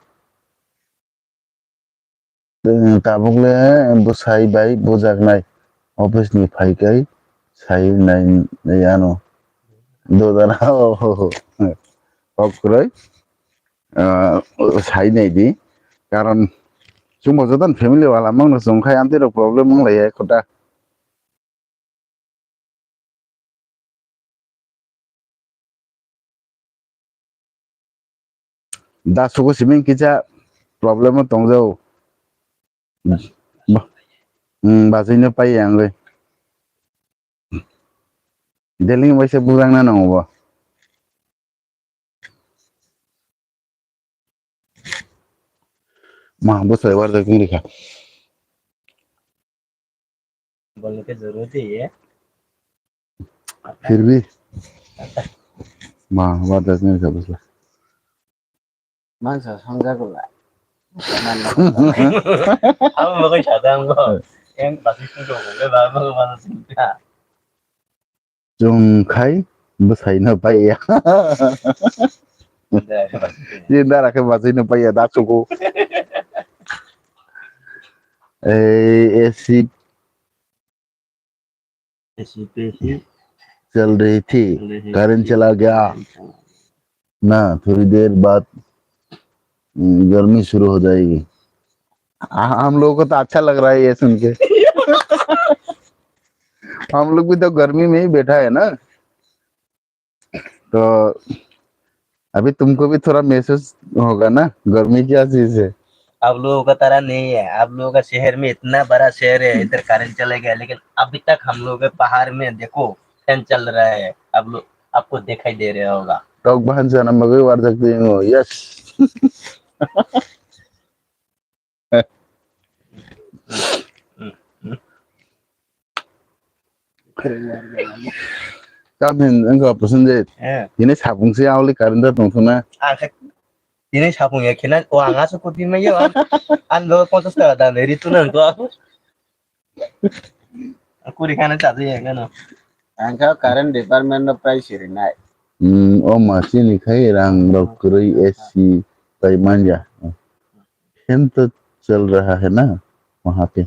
Tabuk le bwsai bai bujaknai office ni phai kai sai nai, nai ano. Dodana, oh, oh, oh. Kok kwrwi, ah, sai nai di. Karon chwngbo jotono family wala mangno chwng khai amtwi rok problem wng lai ya kota. Da suku siming kisa problem o tongjao. Ba-, hmm, bachai no pai ya wngwi. Delhi ni waisa bujang na nango bo. Ma, bwsai warjak wng rikha. बोलने की जरूरत ही है। फिर भी। Ma, warjak wng rikha bwsai. Mansa songjago la. Abo bagwi sadang bo. Yang basi sungjago le ba, bo mansa sungja. Chwng khai bwsai no pai ya. Ye dara khe bachai no pai ya da suku. Ei, A C, A C, P C. चल रही थी, चल रही थी। Current चला गया। ना, थोड़ी देर बाद, हम्म, गर्मी शुरू हो जाएगी। आ, हम लोगों को तो अच्छा लग रहा है ये सुन के। हम लोग भी तो गर्मी में ही बैठा है ना, तो अभी तुमको भी थोड़ा महसूस होगा ना, गर्मी क्या चीज है। आप लोगों का तरह नहीं है, आप लोगों का शहर में इतना बड़ा शहर है, इधर करंट चला गया, लेकिन अभी तक हम लोगों के पहाड़ में देखो, फैन चल रहा है, आप लोग, आपको दिखाई दे रहा होगा। Tok bahan sana magwi warjak twi wngo. Yes. Kamin wngkha operation je. Eh. Tini sapung se auli current da tongthokna. Ang khe tini sapung ya khena o ang aso kuti mai yo. An lo ponchas taka dan ri tu nang ko. Kuri khana cha je ya no. Ang kha current department no price ri nai. Hmm, o ma chini khai rang rok kwrwi A C pai manya. Fan to chal raha hai na waha pe.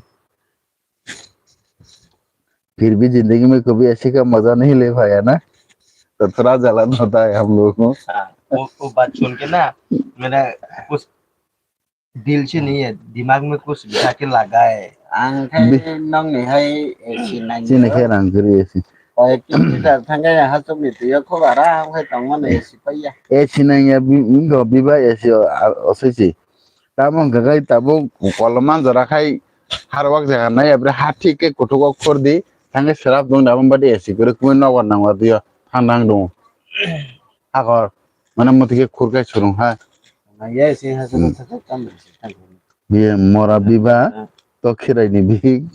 फिर भी जिंदगी में कभी ऐसी का मजा नहीं ले पाया ना, तो थोड़ा जलन होता है हम लोगों को। हाँ, वो, वो बात सुन के ना, मेरा कुछ दिल से नहीं है, दिमाग में कुछ जाके लगा है। Ang khai nong ni hai A C nang. Chini khai rang kwrwi A C. Koi kilometer thang khe ya hachuk ni twi o kho bara ang khai tong mano A C pai ya. A C nang ya bi, bi ba A C o, a, o sui si. Tamo hwnkha khai tabuk kolom manjora khai harwak jaga nai, abri ha thik khe kuthuk o khordi, thangkhe swrap dung da, aboni bade A C kwrwi kwmwi nogo nangma twi o thang thang dung. Hakor, mane mwtwi khe khur khai surung ha. Nang ya sing ha sung Hmm. thang thang thang thang. Biye mora biba, Hmm. to khirai ni bihik.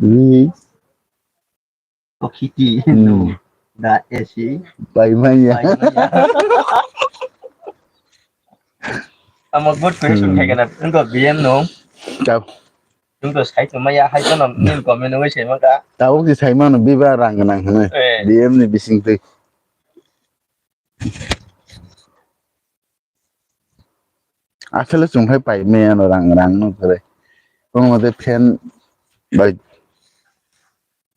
Bihik. Tokhiti. Hmm. Da A C. Pai manya. Pai manya. Amo good question Hmm. khai kana, wngkha B M no. Tau. Wngkha sai to maya, hai to no, nin comment no sai maka. Tau ki sai mano biba rang nang hne. Eh. B M ni bising twi. Asole chwng hai pai maya no rang, rang no kwrwi. Omo tei fan bai.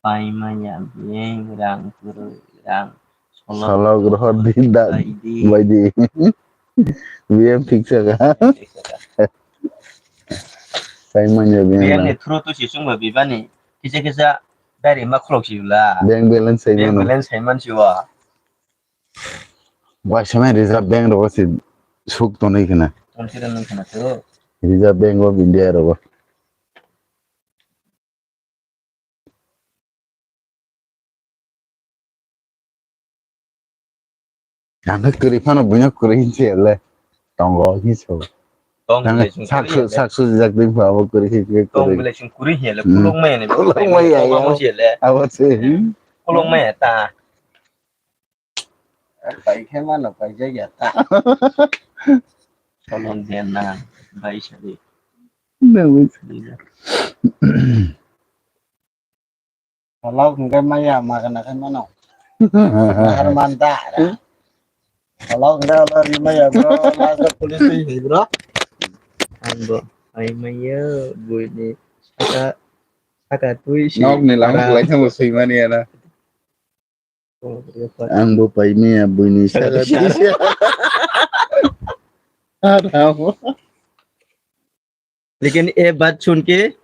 Pai maya beng rang kwrwi rang. Solo. Solo groho din da Bai di. Bai di. B M thik saka. Thik saka. Pai maya beng B M rang. Ni through to si chwng bai bibani. Kisa kisa dari ma khulok si la. Bank balance sai Bank mano. Balance sai man si wa. Waisa mai Reserve Bank rogo se suk tonwi khna. Tonwi khna to. Reserve Bank of India rogo. Ang khe kwrwi phano buino kwrwi hinse le tongo hinso. Tong Ang belai chwng sak kwrwi su-, hinle. Sak sujak ding pha abo kwrwi hinse Tong kwrwi. Belai chwng kwrwi hinle Hmm. Khulok maya ni. Khulok maya ya. Abo se. Khulok maya ta. Pai khe mano, paijak ya ta. Solon dia na, bai sari. Nangwi. Solok hingke maya magana khe mano. Mahar man da ra. Solok hingke olo ri maya bro, last o police twi hai bro. Ang bo pai maya, buini saka, saka twi si. Nok ni lama para. Kwlai thangbo swimani ana. Ang bo pai maya buini saka twi si. लेकिन ये बात सुन के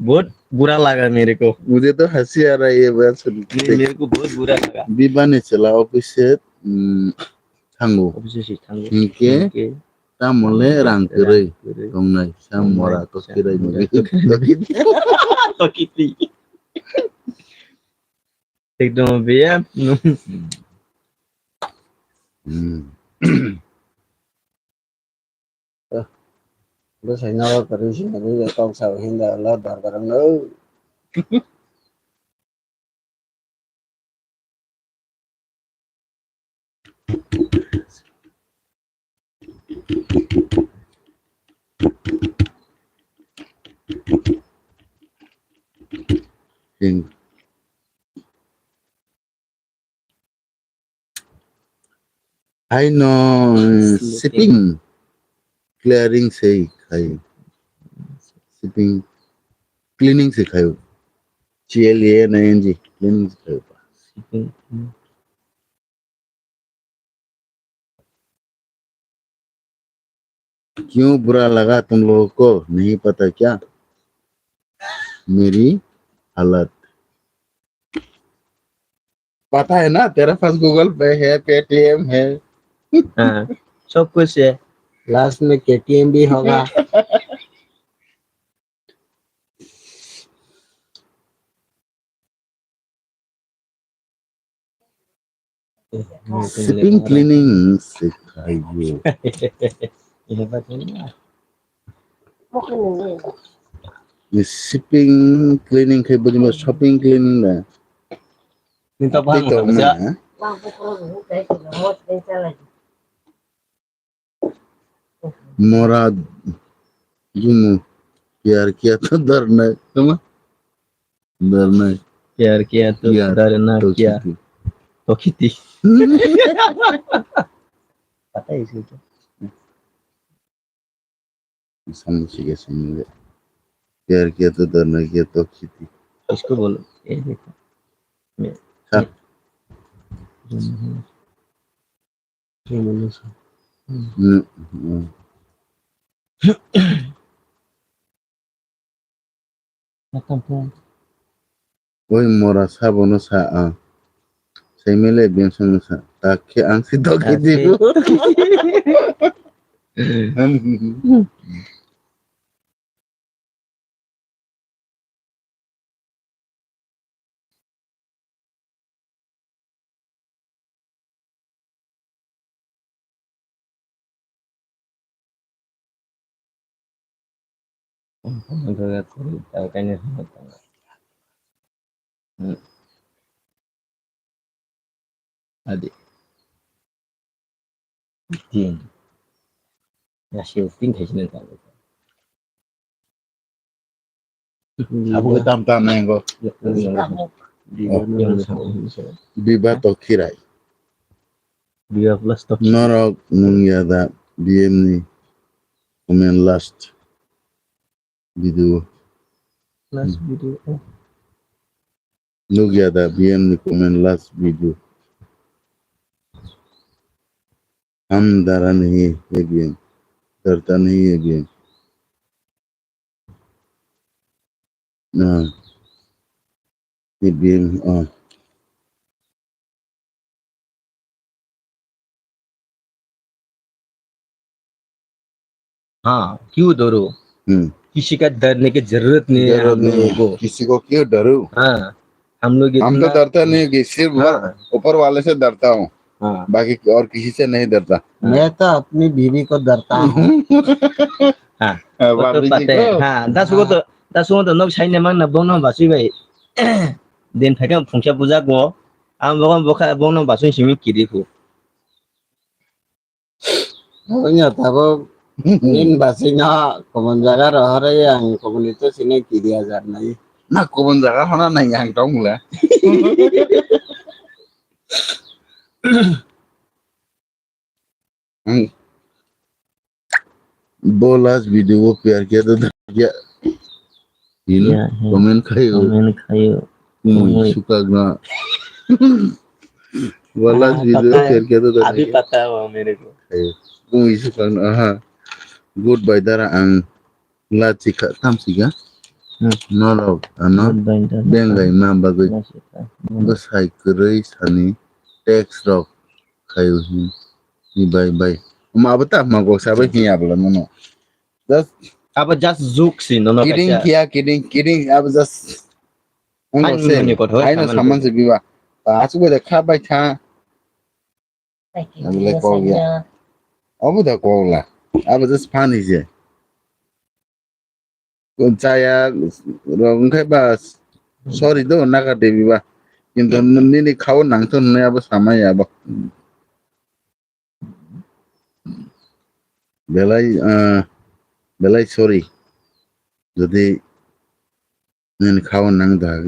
बहुत बुरा लगा मेरे को। मुझे तो हंसी आ रहा है ये बात सुन के। नहीं, मेरे को बहुत बुरा लगा। Bibani chwla office se, mm, thango. Office se thango. Hinke, hinke, tamo le rang kwrwi. Rang kwrwi. Tongnai, sa mora to sa khirai mora mori. To khirai. To khirai. Ekdom biya. Hmm. Bwsai nogo kwrwi simi tong sa hinda lo dorbar wngno. Haino, eh, shipping clearing se khai. Shipping cleaning se khai. C L E N I N G, cleaning se khai. Shipping, hmm. क्यों बुरा लगा तुम लोगों को, नहीं पता क्या मेरी हालत? पता है ना, तेरे पास Google Pay है, Paytm है। हाँ, सब कुछ है। Last में K T M भी होगा। Shipping cleaning se khai. Shipping cleaning khai bujima shopping cleaning na. Ni to bang TikTok mo na, ha? Mora jumu pyar kiya to dar na, tama? Dar na. Pyar kiya to dar na kiya to khiti. Pata hai isko to. सामने से कैसे मिले? प्यार किया तो डरना किया तो खेती। इसको बोलो, ये देखो। ये, हाँ। ये। ये बोलो सर। हम्म। हम्म, हम्म। Oi mora sabono sa ang. Sai mele beng song sa. Tak khe ang si dok khe di. Adi. Tin. Ya, si tin khai sini tak. Abo ke tam tam nai go. Biba to khirai. Biba plus to. Norok nung ya da B M ni comment last video. Last video. Nuk ya da B M ni comment last video. Ham dara nahi hai B M. Darta nahi hai B M. Ah. Hai B M, ah. हाँ, क्यों डरो? हम्म। किसी का डरने की जरूरत नहीं है हम लोगों को। किसी को क्यों डरूं? हाँ, हम लोग हम तो इतना डरता नहीं कि सिर्फ बस ऊपर वाले से डरता हूँ। हाँ। बाकी और किसी से नहीं डरता। मैं तो अपनी बीवी को डरता हूँ। हाँ, वो तो पता है। हाँ, दस को तो, दस को तो नोक साइने मांगना बोनो बासी भाई। Din phaikhe phungsa puja ko, ang bokhang bokha bono basing simi kiri phu. Abo wngya tabuk bini basingno kubun jaga rohorwi ang kubuni to sini kiri ajar nai. Na kubun jaga hona nai ang tong le. Ang bo last video o pyar kiya to dar kiya. Hino comment khayo. Comment khayo. Kumi sukak na. Bo last video o pyar kiya to dar kiya. Abhi pata hai mere ko. Khayo. Kumi sukak na. Aha. Goodbye dara ang. Lachika tamsika. Norok ano bengai ma bagwi bwsai kwrwi sani text rok khaio hin. Hi bai bai. Omo abo ta ma goksa bai hin abla nono. Just abo just joke si nono kidding kaisa. Kiya kidding kidding abo just. Ang se aino saman se biba. Asuk bai kha bai tha. Abole kok ya. Obo da kok la. Abo just funny se. Chaya rok wngkhe ba sorry do naga debi ba. Kintu nini khao nangtho hwnwi abo samaya abo. Belai, ah, belai sorry. Jodi nini khao nang da.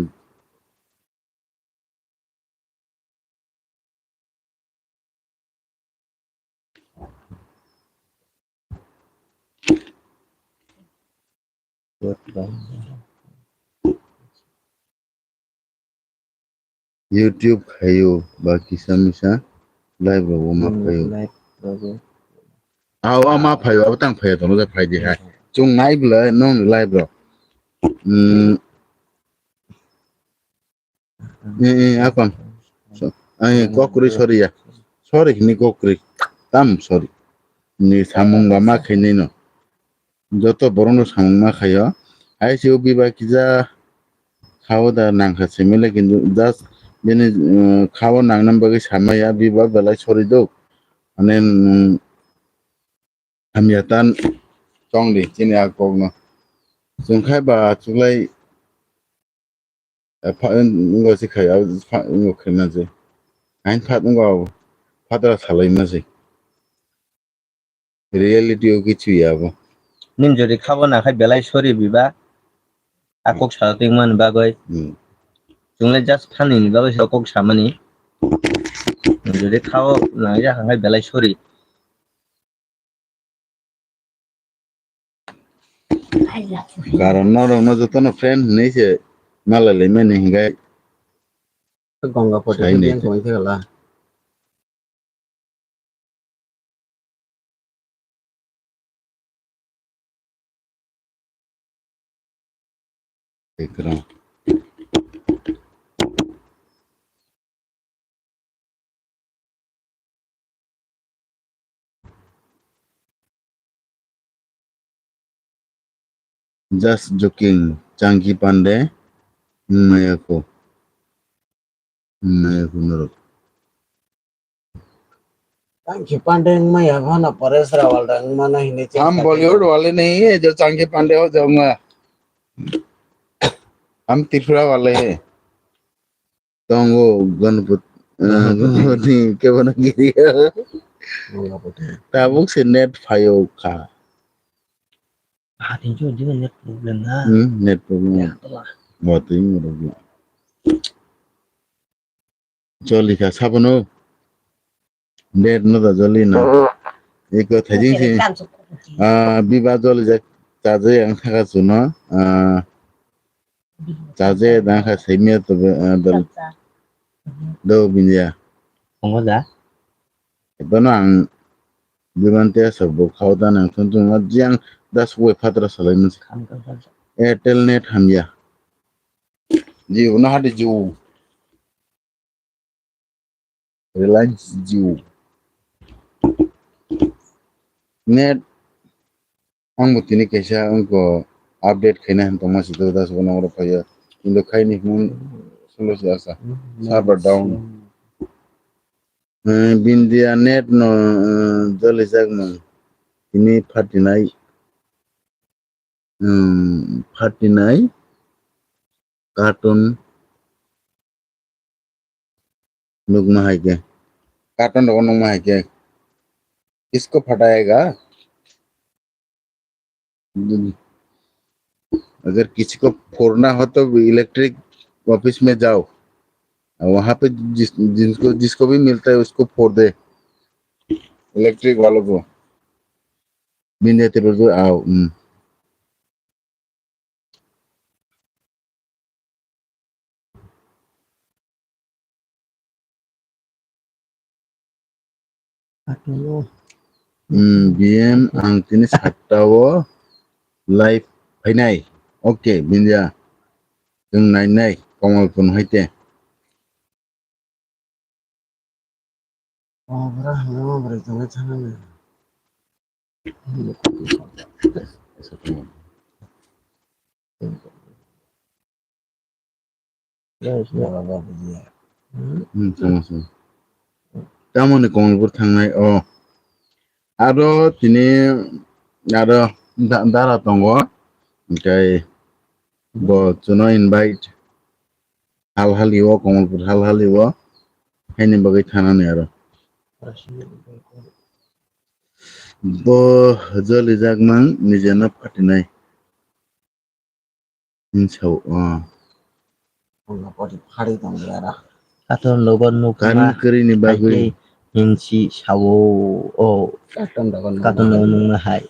YouTube khaio ba kisa misa live rogo ma phaio. Live rogo. Aw, aw, ma phaio, abo tang phaio, tono ja phai di hai. Chung nai bwlai, nong ni live rok. Hmm. Eh, eh, akon. So, eh, kokri, sorry ya. Sorry, ni kokri. Tam, sorry. Ni samung ba ma khainai no. Joto borok no samung ma khaio. Hai se o biba kisa khao da nangkha se mele kintu just bini, eh, khao nangna bagwi samaya biba belai sorry do. Mane, mm, hamya tan tong di chini a kok no. Chwng khai ba chuklai, eh, pha-, wngkha se khai, ah, pha-, wngkha khaima se. Hain phat wngkha, phatara salaima se. Reality o kichu ya bo. Nini jodi khabo na khai belai sorry biba. A kok sa tongmani bagwi. Hmm. Chwng le just funny ni bagwi se kok samani. Nini jodi khabo na ya khai belai sorry. Karon norokno jotono friend hinwi se malai laimani hingai. Ganga photo sai se nai biyang tongwi thangla. Ekran. Just joking, Changki Pande, wngmaya kho. Wngmaya kho norok. Changki Pande wngmaya kho no, Paresh Rawal da wngmano hinwi chwng Ham sakha Bollywood kho. Wale nahi hai jo Changki Pande ho jaunga. Ham Tripura wale hai. Tongo Ganpat-, ah, Ganpati. Ganpati kebono giri. Ganpati. Tabuk se net phaio kha. Ah, tini jodi net problem na. Hmm, net problem. Ya, tola. Bo twi mo problem. Joli kha sabono. Net no da joli na. Eko thajing si. Ah, biba joli jak. Chaje ang thaka chuno. Ah, Chaje dang kha saimya to be, ah, bel. Do bindia. Tongo da. Bono ang biman te asok bo khao da nang thun thun ma jiang das we phatra salai mun. Kham kham kham. Airtel net hamya. Jio no hadi Jio. Reliance Jio. Net ang bo tini kaisa wngkha update khaina hinwi tongma si do das bo nongro phaiya. Kintu khaini hwn solo se asa. Server down. Eh, Bindia net no, eh, joli jak mung. Tini phatinai. Hmm, phatinai. Cartoon nukma hai khe, cartoon rogo nukma hai khe, kisko phatayega. अगर किसी को फोड़ना हो तो electric office में जाओ, वहां पे जिस, जिनको, जिसको भी मिलता है उसको फोड़ दे, इलेक्ट्रिक वालों को। Bindia Tripura, au, hmm. Hmm, B M ang tini satta o live phainai. Okay, Bindia. Chwng nainai Kamalpur haite. Hmm, tamo se. Tamoni Kamalpur thangnai o. Aro tini aro da-, dara tongo. Hwnkhe bo chwngno invite. Hal hali o, Kamalpur hal hali o, haini bagwi thanani aro. Bo joli jak mang, nijeno phatinai. Hinsao, ah. Katon logo nukma. Karon kwrwini bagwi. Hai khe hinsi sao, o. Katon logo nukma hai.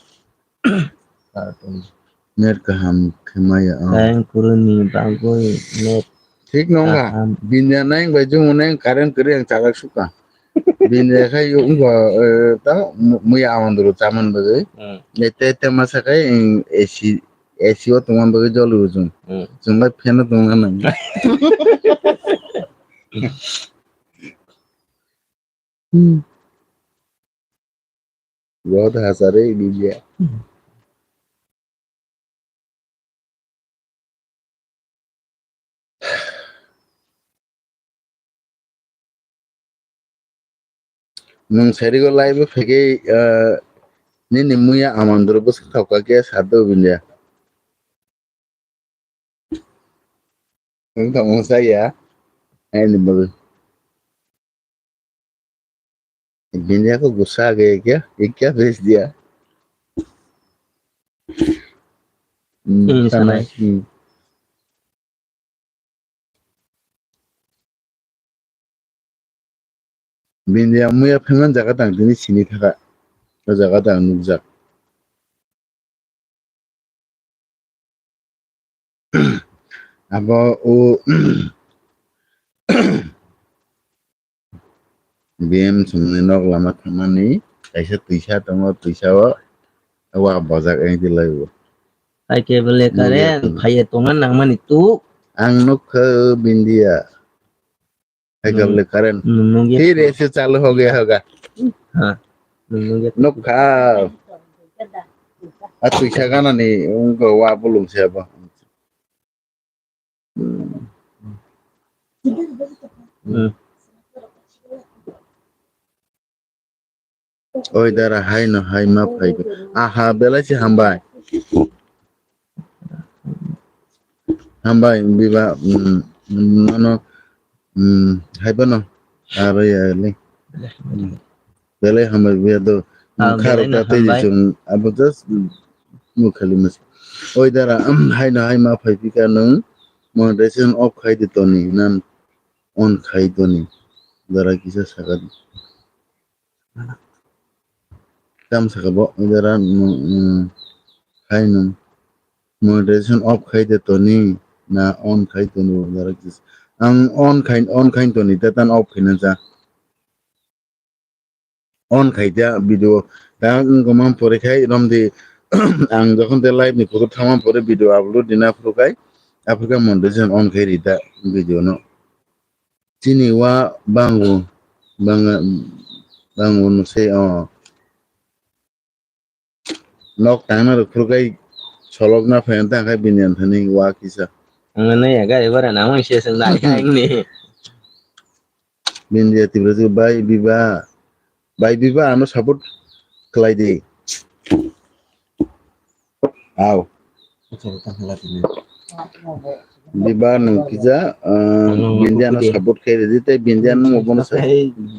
Net kaham khe maya, ah. Karon kwrwini bagwi net. Thik nongkha. Kaham. Bindia nang bai jung nang current kwrwi ang chajak sukha. Bindia khai wngkha, eh, ta mu-, muya amandro chaman bagwi. Hmm. Ete ete masa khai, eh, A C, A C o tongma bagwi joli o chwng. Hmm. Chwng bai fan o tongma nang. Hmm. Bo ta hachare India. Nwng sarigo live o phegwi, ah, nini muya amandro bwswk thauka khe sado Bindia. Ang tongmung saya. Ani bagwi. Bini ako gusa age kya? Ye kya bhej diya? Hmm, hmm, sana, sana. Hmm. Bini ya muya pheman jaga tang tini sini thaka. O jaga tang nukjak. Abo o B M songni nok lama thangmani kaisa twisa tongo, twisa o wa bojak wngwi laio. Hai kebele karen phaiye tonga nangmani tu. Ang nukha Bindia. Hai kebele karen. Nung nung ye. Phir aise chalu ho gaya hoga. Ha. Nung nung ye. Nukha. A twisa ganani wngkha wa bulung se abo. Hmm. Oi dara, haino hai ma phai. Aha, belai se hambai. Hambai, biba, mm, mm, nono, mm, hai bono. Aro ya le. Mm. Belai hambai biya do. Ah, kharo belai no ta tei hambai. Chung abo just mukhali mas. Oi dara, haino hai ma phai pika nung monetization off khai di toni nan on khai toni. Dara kisa saka di. Tam saka bo, oi dara, mm, mm, hai nung monetization off khai de toni na on khai toni bo dara kisa. Ang on khai, on khai toni ta tan off khai na ja. On khai ta video ta wngkha man pore khai romdi ang jokhon te live ni photo thangma pore video upload dina phuru khai aphuru khe monetization on khai rita video no. Chini wa bangu banga bangu no se o nok tangna rok phuru khai solok na phayan ta khai bini anthani wa kisa. Ang nai ya gari bara na mang se seng dai khai ni. Bindia Tiprasa bai biba, bai biba ano support khlai di. Au. Biba nung kisa, ah, Bindia no support khlai di, tei Bindia no mo bono sa-,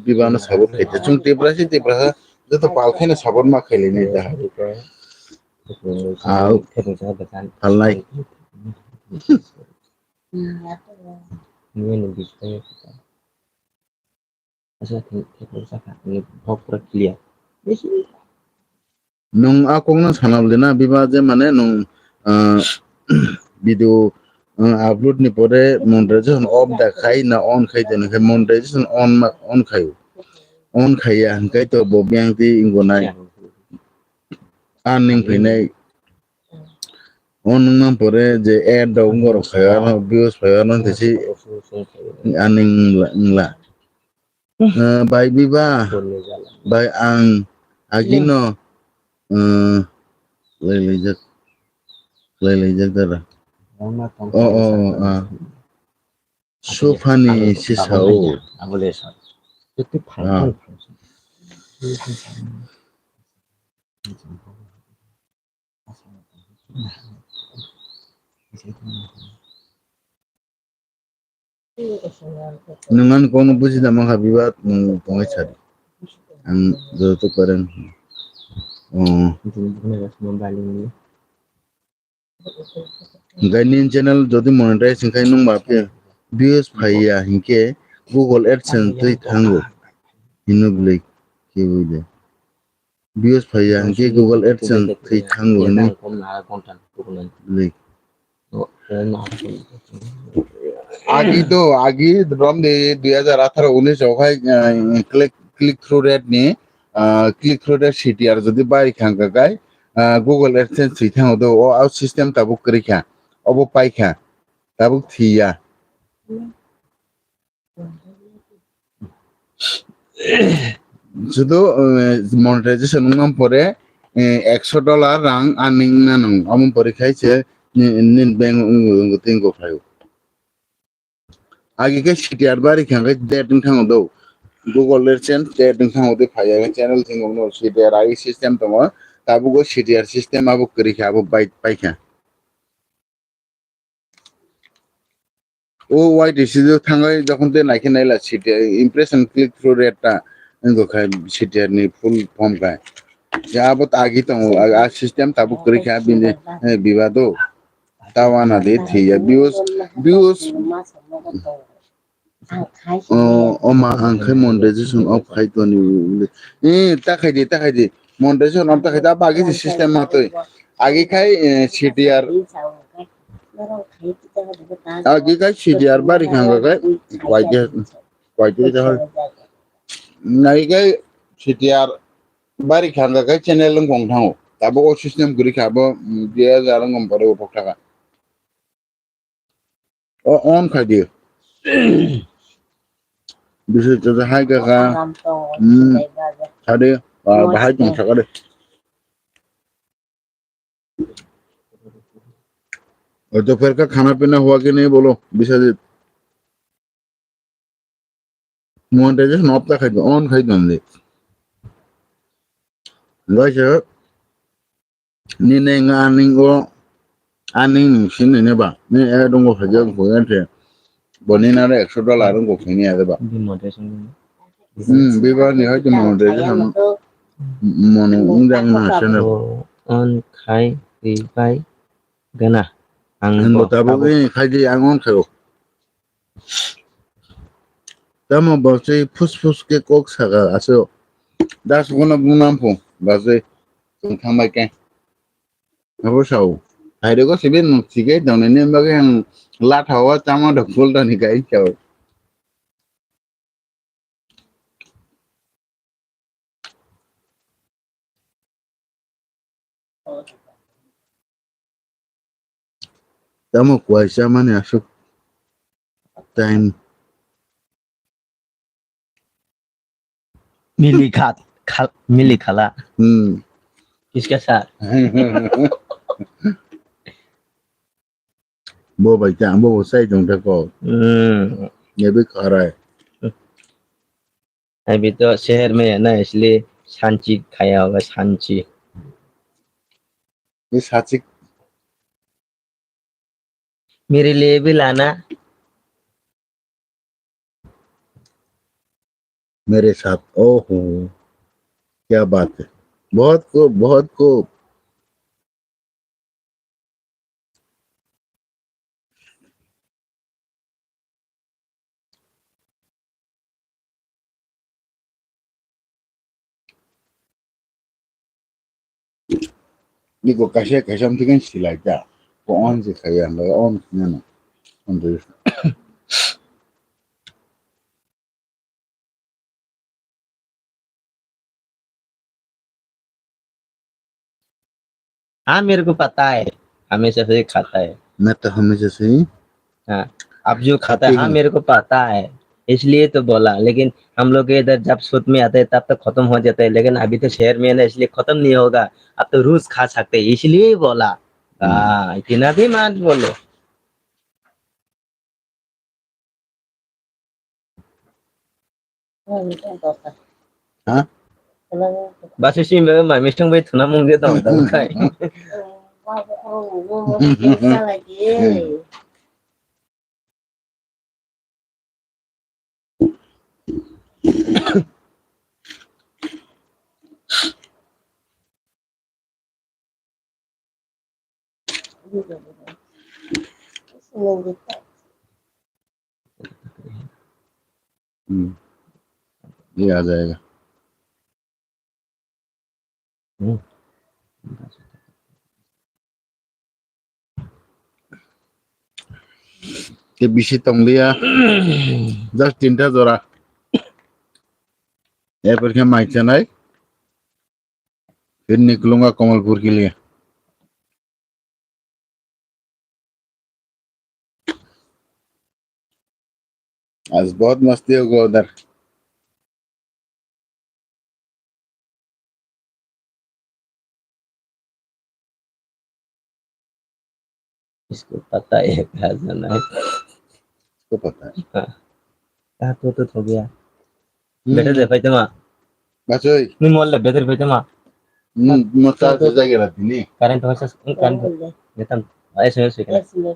biba no support khlai di. Chung Tiprasa, Tiprasa, joto pal khaino support ma khlai ni da. Au. Pal nai. Nini biskang. Asa thik, thik wngkha, nini kok pura clear. Nwng a kokno sana bwlwi na, biba je mane nwng, ah, video, ah, upload ni pore monetization off da khai na on khai, tei hwnkhe monetization on ma, on khai, on khaiya hwnkhe to bo biyang twi wngbo nai. Earning phainai. O nwng man pore je ad rok wngorok phaio, ano views phaio, ano tei si earning wngla, wngla. Eh, bai biba, bai ang agino, eh, lai laijak, lai laijak dara. O, o, ah. Sufani sisao. Ah. Nwng ani kokno buji da mankha, biba nwng tongwi sadi. Ang joto kwrwng. Oh. Hwnkhe nini channel jodi monetize hwnkhe nwngba views phaiya hinkhe Google AdSense twi thango. Hino bwlwi khe ui de. Views phaiya hinkhe Google AdSense twi thango hino. Bwlwi. Agi to, agi romdi dui hajar atharo unis o khai, eh, click, click through rate ni, ah, click through rate C T R jodi bai khang ka kai, ah, Google AdSense thwi thango do, o, o system tabuk kwrwi kha, obo pai kha, tabuk thwiya. Sudu, eh, monetization wngma pore, eh, ekso dollar rang earning wngna nang, omo pore khai se ni, ni bank wng, wng, wng, wng phaio. Agi khe C T R bari kha khe date wng thango do. Google AdSense date wng thango do phaiya channel thingo no C T R agi system tongo. Tabuk o C T R system abo kwrwi kha abo bai pai kha. O Y T C do thangai jokhon te naikhe naila C T R impression click through rate ta wngkha C T R ni full form khai. Ya abo ta agi tongo, a, a system tabuk kwrwi kha bini, eh, bibado. Tawana de thiya views, views. O, o ma ang khai monetization off khai toni. Eh, ta khai di, ta khai di. Monetization off ta khai di, abo agi si system ma twi. Agi khai, eh, C T R. Agi khai C T R bari khanga khai. Kwai ke, kwai ke jahal. Nai khai C T R bari khanga khai channel wng kong thango. Tabuk o system kwrwi kha abo, mm, dia jarang kompare o thok thaka. O on khai di. Bisi to hai kaka. Hmm. Khai di. Ah, bahai tong sakade. दोपहर का खाना पीना हुआ कि नहीं बोलो, बिसाजित। Monetization off ta khai di, on khai di. Guys, nini nga aning o, aning nung sin nini ba, ni e dungo phajak phajak te, bo nini aro ekso dollar dungo khini ade ba. Demonetization. Hmm, biba ni hai demonetization mono ungjak na channel. Bo on khai ri pai gana. Ang bo tabo khai di, ang on khai o. Tamo bwswi phus phus khe kok saka aswk. Das bono bumnam phu bwswi chwng thangbai khe. Abo sao. Hairego sibe nwng chikhe tongnani bagwi ang latha o chama da phul da ni kai sao. Tamo kuaisa mani aswk time. Mili khat, khal-, mili khala. Hmm. Kiska sa. Bo bai ta, bo bo sai tong ta ko. Hmm. Ye bi kharai. Abhi to sheher mein hai na, isliye sanchi khaya hoga, sanchi. Ye sanchi. Mere liye bhi lana. मेरे साथ, ओहो, क्या बात है, बहुत खूब, बहुत खूब। Niko kaisa kaisa wngkhe silai ta. Ko on se khai ang lai on khe nang. On de. हाँ, मेरे को पता है, हमेशा से खाता है। मैं तो हमेशा से ही हाँ, आप जो खाता है, खाते हाँ, ही। मेरे को पता है, इसलिए तो बोला। लेकिन हम लोग के इधर जब सूत में आता है, तब तो खत्म हो जाता है, लेकिन अभी तो शहर में है ना, इसलिए खत्म नहीं होगा। आप तो रोज खा सकते हैं, इसलिए ही बोला। हम्म। हाँ, इतना भी मत बोलो। Ha? Basi sim be mai misong bai thuna mung je tong tong khai. हम्म, ये आ जाएगा। हम्म। Tei bisi tongliya, just tinta jora. Erpor khe mai chanai, phinni kwlwng o Kamalpur kiliya. आज बहुत मस्ती होगा उधर। इसको पता है कहाँ जाना है। इसको पता है। हाँ। कहाँ तो, तो हो गया। Hmm. Better de paitama. Bachoi. Ni mol le better paitama. Hmm, mo ta to jage ra tini. Current hoise, current. Betam. S M S kena.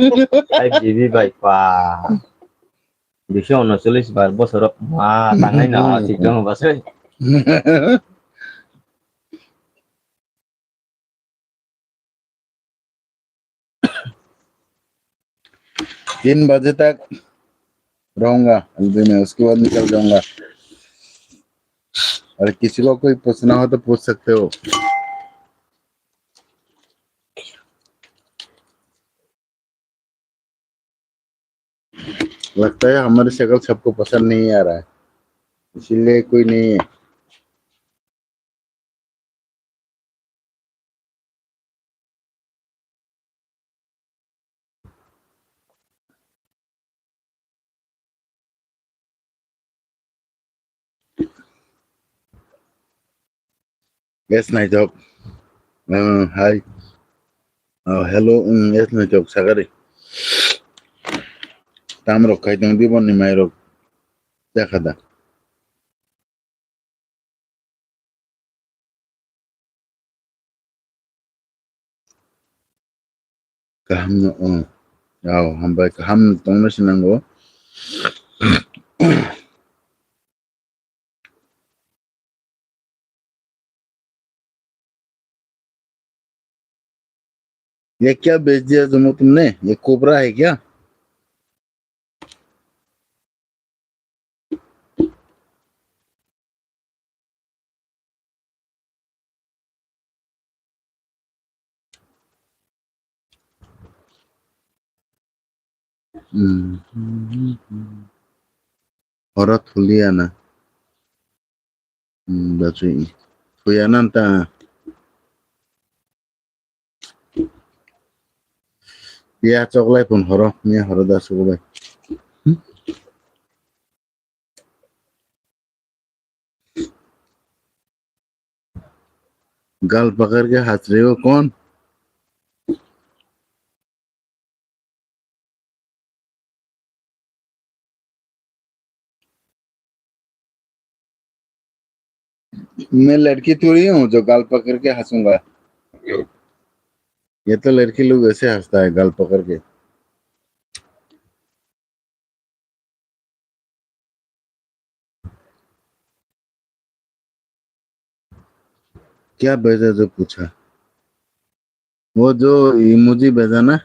Ai bibi bai pa. Duiso unocholish bar bosor ma tangnai na chikdong basoi. तीन बजे तक रहूंगा एलबी में, उसके बाद निकल जाऊंगा। और किसी को कोई पूछना हो तो पूछ सकते हो। लगता है हमारी शक्ल सबको पसंद नहीं आ रहा है, इसीलिए कोई नहीं है। Yes, naitok. Uh, hi. Uh, hello, um, yes, naitok, sagari. Tamrok khaitong dibon ni mairok. Jakha da. Kaham no, oh. Yao, hambai kaham tongna sinango. ये क्या बेच दिया तुम, तुमने? ये कोबरा है क्या? Hmm. Horo thuliya na. Hmm, da chui. Thuya nan ta. Ya choklai pun horo, ya horo da sukulai. गाल पकड़ के हंस रहे हो कौन? मैं लड़की थोड़ी हूँ जो गाल पकड़ के हंसूंगा। ये तो लड़की लोग ऐसे हंसता है गाल पकड़ के। क्या भेजा जो पूछा? वो जो इमोजी भेजा ना,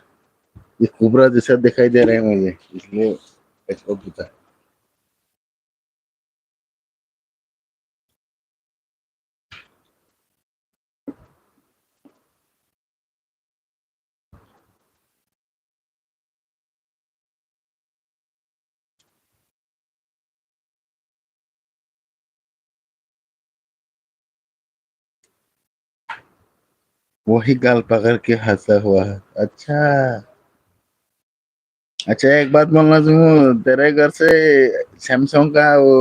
ये कोबरा जैसा दिखाई दे रहा है मुझे, इसलिए इसको पूछा। वही गाल पकड़ के हंसा हुआ है। अच्छा। अच्छा, एक बात बोलना चाहूँ, तेरे घर से सैमसंग का वो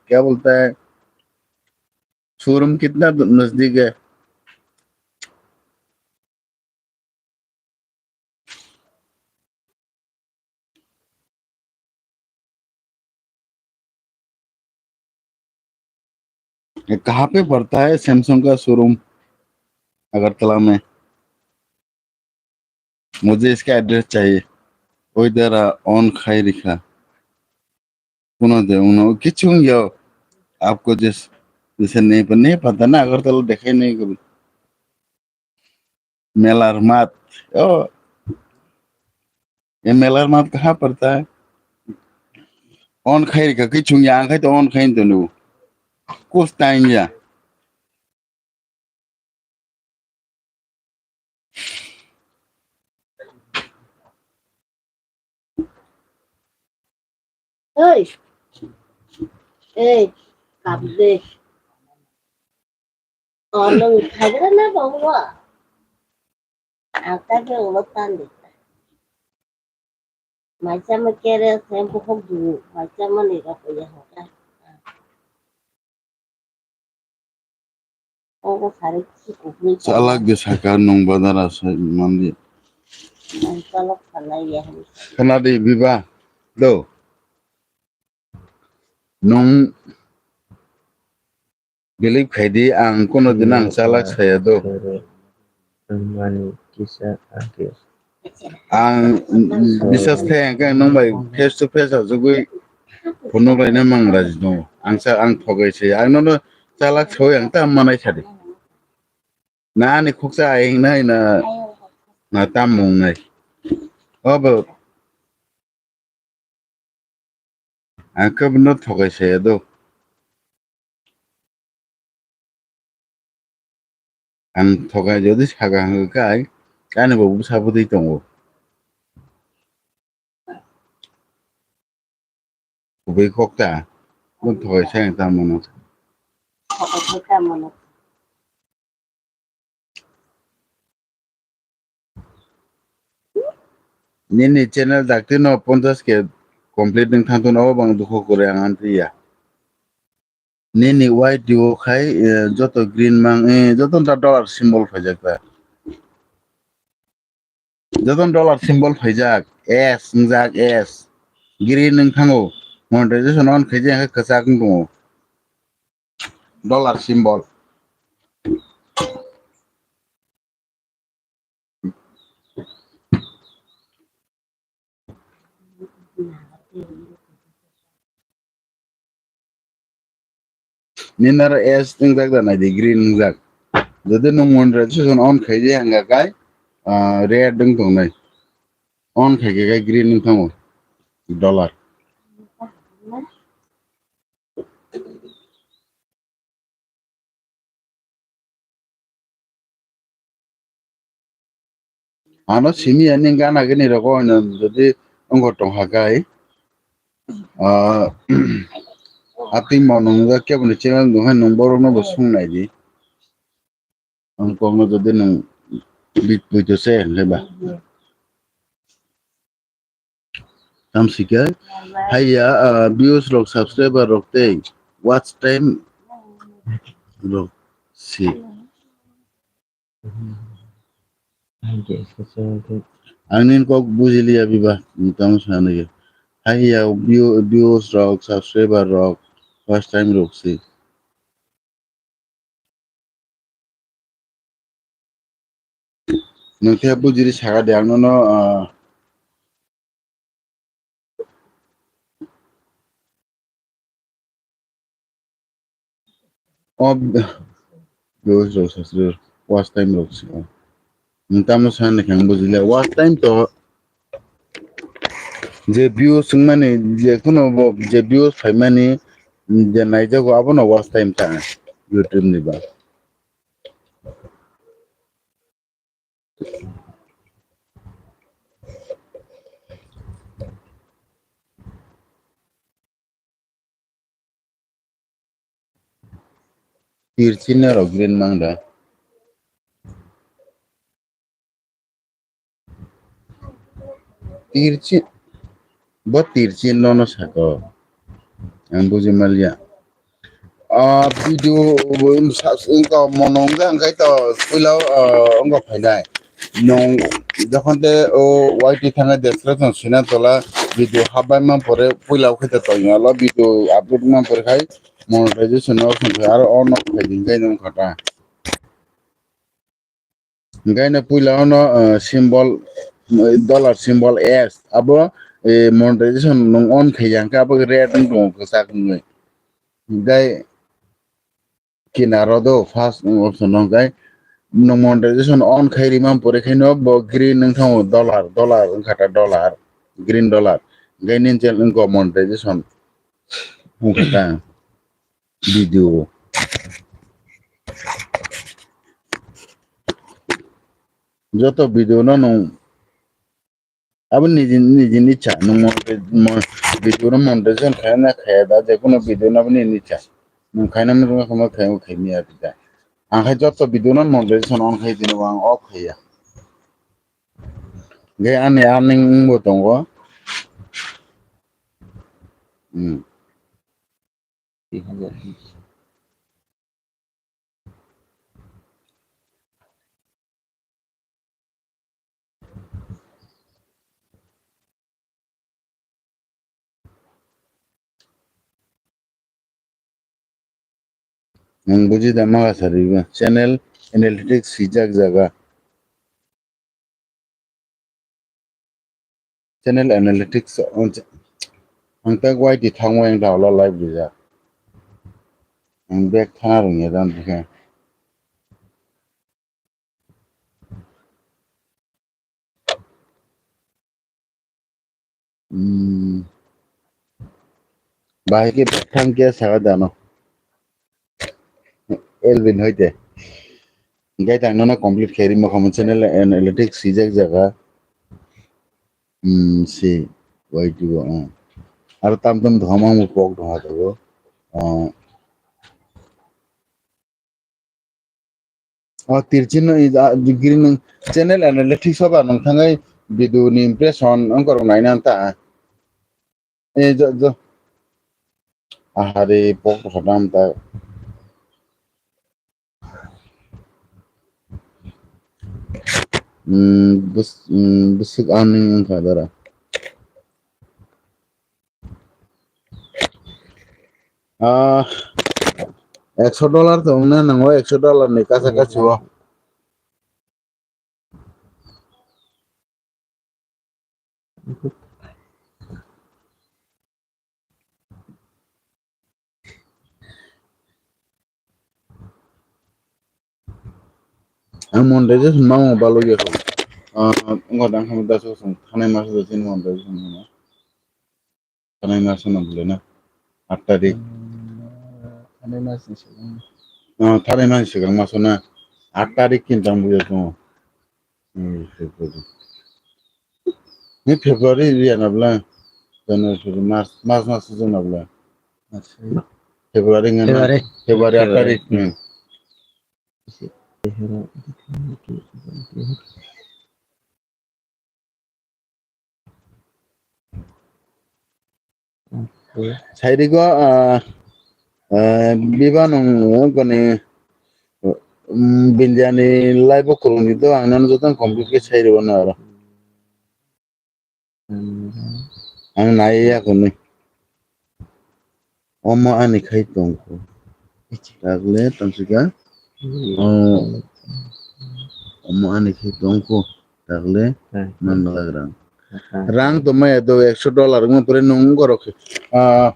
क्या बोलता है, शोरूम कितना द-, नजदीक है? ये कहाँ पे पड़ता है सैमसंग का शोरूम अगरतला में? मुझे इसका एड्रेस चाहिए। ओई दरा ओन खाई रिखा। Kuno de uno kichung yo. आपको जिस, जैसे नहीं प-, नहीं पता ना, अगरतला देखे नहीं कभी। मेलार मात। ओ, ये मेलार मात कहाँ पड़ता है? ओन खाई रिखा, किचुंग या, आंखाई तो ओन खाई तो नु। कुछ टाइम या। Hey, hey, kapde. Oh, nung khagra na bawa. Ang ta ke ulo tan de. Maisa ma kere sem ko hok du, maisa ma ni ka ko ya hoka. Obo sari kisi kuphuri chalak de saka nung badara sai mandi. Ang chalak salai ya. Khna di biba do. Nung believe khai di, ang kono din ang chalak saya do. Mani kisa age. Ang bisas khai ang khe nung bai face to face ajugwi phunuk laina mang raji dong. Ang sa ang thogai se. Ang nono chalak sawi ang ta manai sadi. Na ani khuksa ai hingnai na, na tam mungnai. Obo. Ang khe bono thokai saya do. Ang thokai jodi saka hwnkhe kai, ani bo bwsa bwtwi tongo. Kubui kok ta, bono thokai saya tamo no. Nini channel dakti no ponchash K complete wng thang tong, obo bang dukhu kwrwi ang anti ya. Nini Y T O khai, eh, joto green mang, eh, joto ta dollar symbol phaijak ta. Joto dollar symbol phaijak, S wngjak, S. Green wng thango. Monetization on khaijak, kwchak wng tongo. Dollar symbol. Nini aro S wngjak da nai di, green wngjak. Jodi nwng monetization on khaidi hwnga kai, ah, red wng tongnai. On khaikhe kai green wng thango. Dollar. Ano simi ani gana gini rogo hino jodi ongo tongha kai, ah, atwi mo nung kebo ni channel nung hai nung borok no bo sung nai di. Ang kok no jodi nung bit puito se hwnkhai ba. Tamsika, haiya, ah, views rok, subscriber rok tei watch time rok si. Ang nini kok bujiliya biba, tamo sanai. Haiya, view, views rok, subscriber rok, watch time rok si. Nwng khe bujiri saka de ang nono, ah, o watch time rok si. Nwng tamo sanai khe ang bujiliya. Watch time to je views wngmani, je kuno bo je views phaimani, je naijago abono watch time ta YouTube ni ba. Tirchin aro green mang da. Tirchin, bo tirchin nono saka. Ang buji maliya. Ah, video bo sa-, wngkha mono wngkha, hwnkhe to puila, ah, wngkha phainai. Nwng jokhon te o Y T thangkhe description sina tola video habbai man pore puila khe to tongya lo video upload man pore khai monetization no wngkha aro o no khai din khai nwng kha ta. Hingke no puila ono, eh, symbol, eh, dollar symbol S. Abo, eh, monetization nung on khe yang khe abo red wng tongo kwchak wngwi. Hingke kinaro do first option no hingke nung monetization on khai rima pore khe no bo green wng thango dollar, dollar wng kha ta dollar, green dollar. Hingke nini channel wngkha monetization wng kha ta. Video. Joto video no nung abo niji niji ni cha nung mo video no monetization khaina khaya da je kono video no abo nini cha nung khaina mo khaima khaima khaima ya da ang khai joto video no monetization on khai dino ang off khaya ge ani earning bo tongo. Hmm. Tiga hajar. Nwng buji da ma sari ba? Channel analytics swijak jaga. Channel analytics, oh, ch-, ang tak Y T thangwi ang da ulo live rijak. Ang back thana rwngya dan bwkhe. Hmm. Bahai khe thang khe saka dano. Elvin hoite. Gai tang nana complete khe rimo khamu channel analytics swijak jaga. Hmm, si. Wai tu, ah. Aro tam tam dhama mo pok dhama to. Ah. Oh, tirchin no i, ah, green nung channel analytics soba nung thangai video ni impression ang korok naina ta. Eh, jo, jo. Ahari pok sadam ta. Hmm, bus, hmm, busuk aning ang kadara. Ah, ekso dollar to wngna nango, ekso dollar ni kasa kasi o. Ang monetization ma mo balugya kho. Ah, ngo dang khamu daso song thanai masa da sin monetization ma. Thanai masa na bole na. Aat tarik. Hmm, thanai masa ni sigang. Ah, thanai masa sigang masa na. Aat tarik kin tang buya ko. Hmm, February. Ni February ri ana bla. January, February, March, March masa jana bla. March. February ngana. February. February aat tarik. Hmm. Sairigo, ah, ah, biba nung, ah, koni, um, bindiani live o kurung di do, ang nang joto complete khe sairigo na aro. Ang nai ya koni. Omo ani khai tongkho. Takle tamsika. Oh. Omo ani khai tongkho. Takle mangala rang. Rang to maya do ekso dollar mo pore nung gorok. Ah,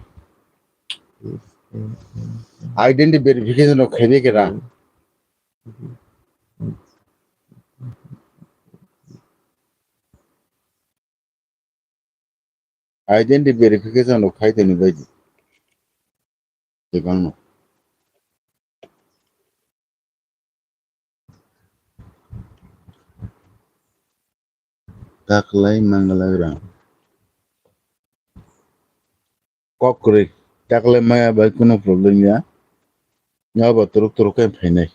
identity verification rok khai de kera. Identity verification rok khai toni bai di. Tebang no. Taklai mangala rang. Kok kwrwi. Taklai maya bai kuno problem ya. Nya ba turuk turuk khe phainai.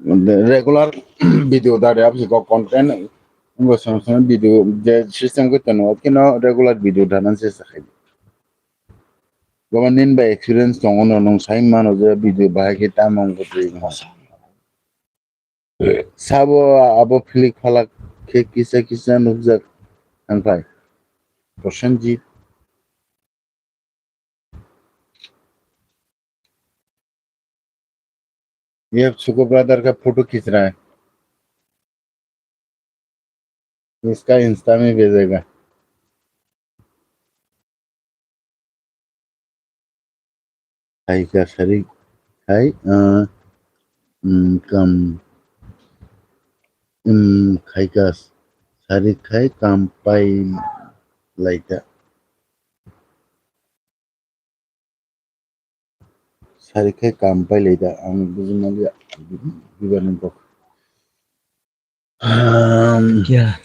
Regular video da re apsi kok content. Ngo sam sam video je system ko tano kino regular video da nan se sakai. Goma nin ba experience tongo no nung sai mano je video bahai khe tamang ko twi. Sabo abo philik phalak khe kisa kisa nukjak thangphai. Prosenjit. Ye suko brother ka photo khich raha hai. Iska Insta mein bhejega. Khaika sari khai, ah, mm, kam, mm, khaika sari khai kam pai laita. Sari khai kam pai laita, ang buji manliya, bibani kok. Um, ya.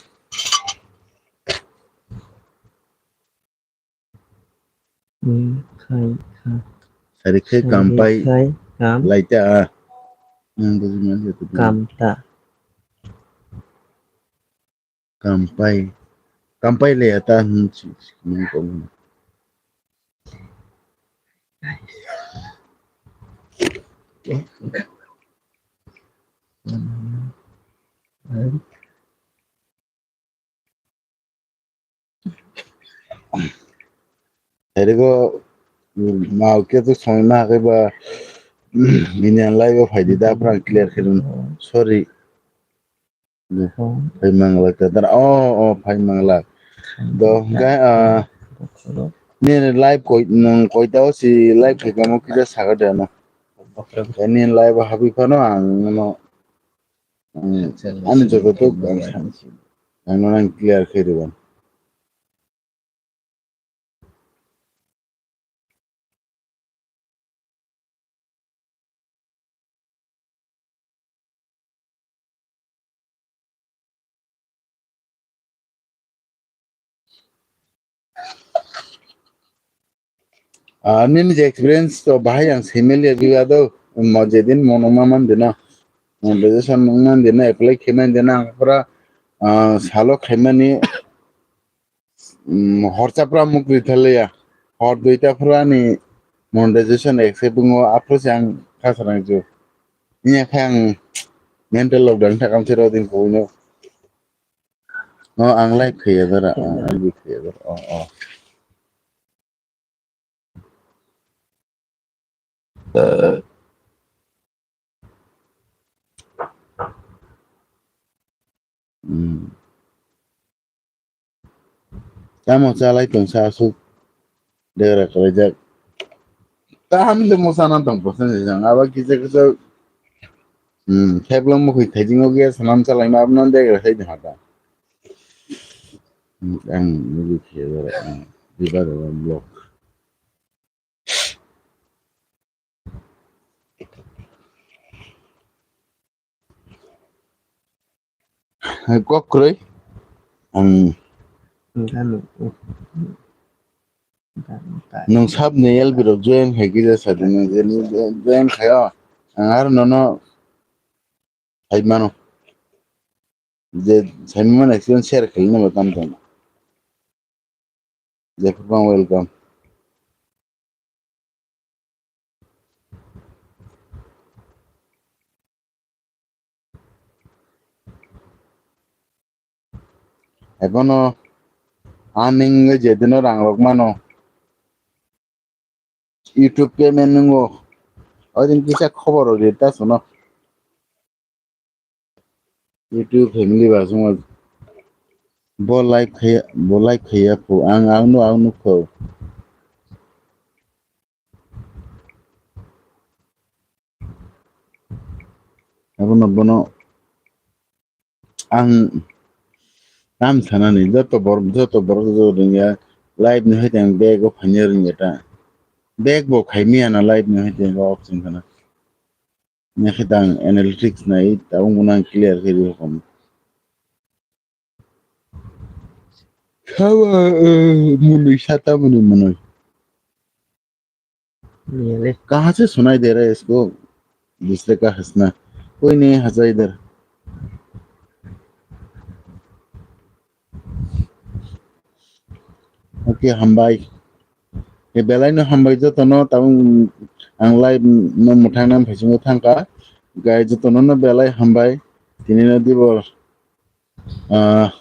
Hmm, khai, khai. Sari khai kam pai. Sari khai kam. Laita. Hmm, buji manliya tu. Kam ta. Kam pai. Kam pai le ata hin si, si, si, kong. Erigo Ma khe to songwi ma khe ba, bini ang live o phai di da, phra ang clear khe rwno. Sorry. Phai mangla ta dara. Oh, oh, phai mangla. Do, hwnkhe, ah, nini live koi, nwng koita o si live khe kamo kisa saga de ano. Nini live o habwi phano ang no, mm, ani joto tok ang sa-, ang no ang clear khe rwno. Ah, nini je experience to bahai ang similar biya do, mo jedin mono ma man dina, mo graduation nung man dina, apply khe man dina, ang pura, ah, salo khaimani, mm, horcha pura mukri thaliya, hor duita pura ni monetization accept ngo, apro se ang khasarang ju. Inya khe ang mental lockdown thakam se rodin ko no. Oh, ang live khaiya dara, oh, ang live khaiya dara, oh, oh. Hmm. Tamo chalai tong sa aswk degra kalaijak. Kaham se mo sana tong pho se jang aba kisa kisa, hmm, thaiplong mo khui thaijing o ge sanam chalai ma abna degra sai de hata. Hmm, ang nugui khe dara, ang diba dara block. Hai kok kwrwi. Ang Gano. Gano ta. Nwng sabni L B rok join khai kisa sadi nwng je join khaio. Ang aro nono hai mano. Je sai mano experience share khai nang tam tam. Jephru bang welcome. Ebono aning je dino rang rok mano. YouTube payment nungo. Oidin kisa khobor rok ri ta suno. YouTube family ba sung bo like khaiya, bo like khaiya phu. Ang, ang no, ang nukho. Abono bono ang tam sanani joto bor-, joto borok joto rwngya live ni hai tang bag o phaina rwngya ta. Bag bo khaimaya na live ni hai tang off sing khana. Nakhe tang analytics nai tabuk bono ang clear khe rw kamo. Khawa, eh, munui sata munui munui. Niyale. कहाँ से सुनाई दे रहा है इसको? दूसरे का हंसना। कोई नहीं हंसा इधर। Okay, hambai. E belai no hambai joto no, tabuk ang live no mwthang nang phaisingo thangkha. Gai joto no no belai hambai. Tini no dibor, ah,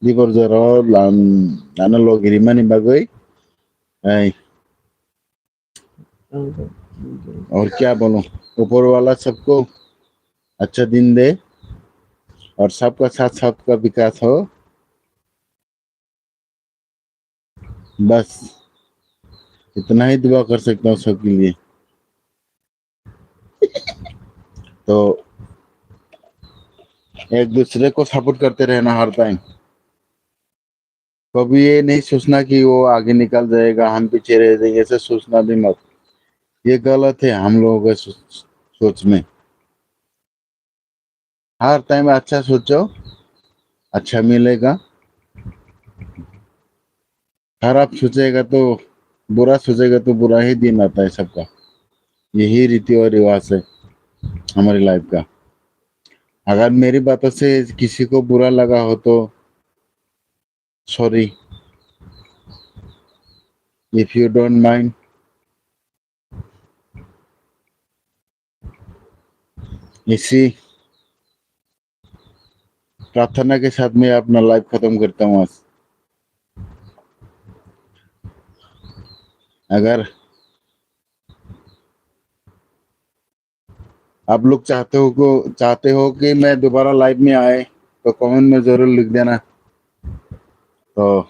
dibor jora o lam, ano logi rimani bagwi. Ai. और क्या बोलूं, ऊपर वाला सबको अच्छा दिन दे और सबका साथ सबका विकास हो। बस इतना ही दुआ कर सकता हूँ सबके लिए। तो एक दूसरे को सपोर्ट करते रहना हर टाइम। कभी ये नहीं सोचना कि वो आगे निकल जाएगा, हम पीछे रह जाएंगे, ऐसा सोचना भी मत। ये गलत है हम लोगों के सो-, सोच में। हर टाइम अच्छा सोचो, अच्छा मिलेगा। खराब सोचेगा तो, बुरा सोचेगा तो बुरा ही दिन आता है सबका। यही रीति और रिवाज है हमारी लाइफ का। अगर मेरी बातों से किसी को बुरा लगा हो तो sorry, if you don't mind, इसी प्रार्थना के साथ मैं अपना लाइफ खत्म करता हूँ आज। अगर आप लोग चाहते हो को चाहते हो कि मैं दोबारा लाइव में आए, तो कमेंट में जरूर लिख देना। तो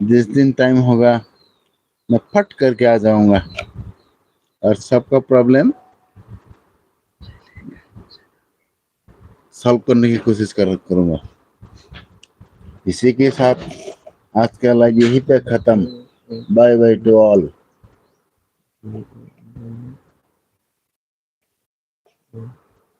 जिस दिन टाइम होगा, मैं फट करके आ जाऊंगा और सबका प्रॉब्लम सॉल्व करने की कोशिश कर, करूंगा। इसी के साथ आज का लाइव यहीं पे खत्म। Bye bye to all.